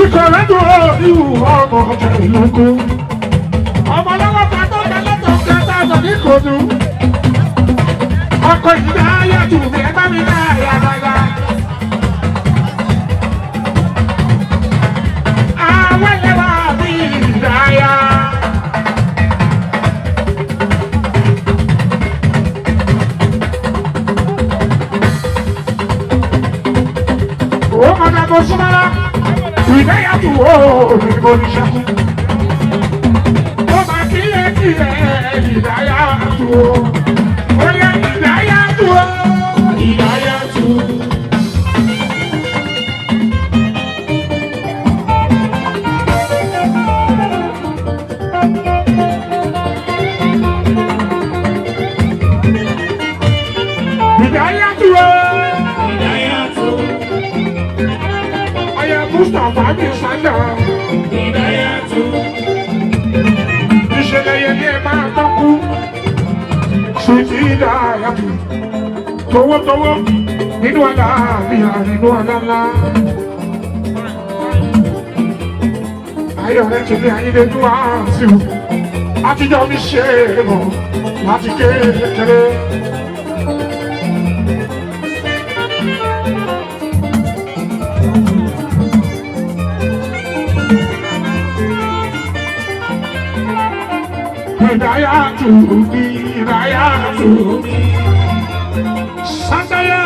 Ìkọ̀rẹ́dùn ìhù ọmọ ọjà ìlú kú. Ọmọ lọ́wọ́ ta tó ta lọ́tọ̀ kẹta ọ̀nà ní kòdù. Ọkọ̀ ìgbà ayé tù mí ẹgbẹ́ mi náà yà dáadáa. Àwọn ẹlẹ́wà mi ìdáyà. Ó mọ̀dà bó súnmọ́lá. Ìdáyà tù ó ní mo ní ṣẹ́kù. Ó máa kílẹ̀ kílẹ̀ ìdáyà tù ó. Ó yẹ ìdáyà tù ó. Ìdáyà tù. Ìdáyà tù ó. Ìdáyà tó. Aya Mustapha mi sálà. Ìdáyà tó. Ìṣẹ̀lẹ̀ yẹn ni ẹ máa tọ́kú. Sùtì ìdáyà tù. Towótowó nínú àlá àbíyá nínú àlá ńlá. Ayọ̀ rẹ̀ tèmi Ayíndé wá sí o. Àtijọ́ mi ṣe é mọ̀ láti kékeré. Ìdáyà tù mí, ìdáyà tù mí. Sátayà.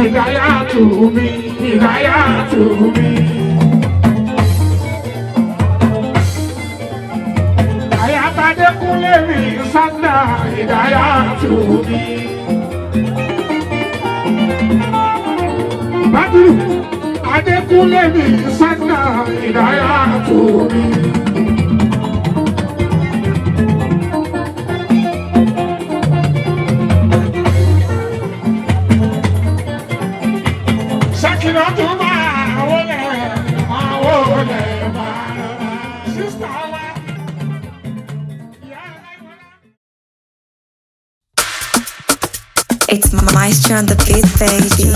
Ìdáyà tù mí, ìdáyà tù mí. Àyàtàdé kúnlé mi sádà, ìdáyà tù mí. Bádùrù Adékúnlé mi sádà, ìdáyà tù mí. Ṣèkìlọ̀ tún máa wọlé, máa wọlé, máa rọra. Sísítà wa, ìyá aláìwọlá. It's Maestro on the beat, baby.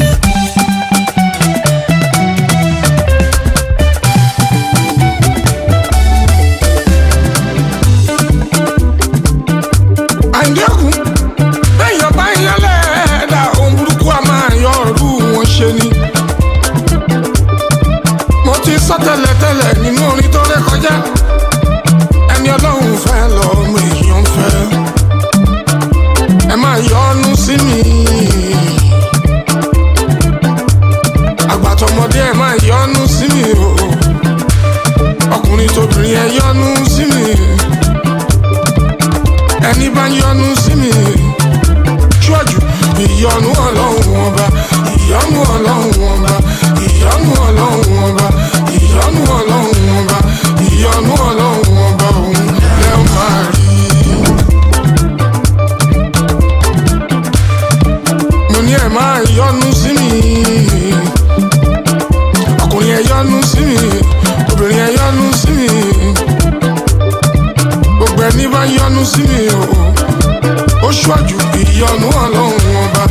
Àyìndé-Ògún lẹ́yìn ọba ìyálẹ̀ ẹ̀dá ohun burúkú a máa yọ ọ̀rú wọn ṣe ni. Mo ti sọ tẹ́lẹ̀tẹ́lẹ̀ nínú orin tó ré kọjá. Ẹni Ọlọ́run fẹ́ lọ́mọ èèyàn fẹ́. Ẹ máa yọnu sí mi. Àgbàtọ̀mọdé ẹ máa yọnu sí mi o. Ọkùnrin tóbìnrin ẹ yọnu sí mi. Ẹni bá yọnu sí mi ṣíwájú ìyọnu Ọlọ́run ọba, ìyọnu Ọlọ́run ọba, ìyọnu Ọlọ́run ọba, ìyọnu Ọlọ́run ọba, ìyọnu Ọlọ́run ọba òun lẹ́ ó máa rí. Mo ní ẹ máa yọnu sí mi, ọkùnrin ẹ yọnu sí mi, obìnrin ẹ yọnu sí mi. Gbogbo ẹni bá yọ́nú sí mi o, ó ṣíwájú ìyọ́nú Ọlọ́run Ọba.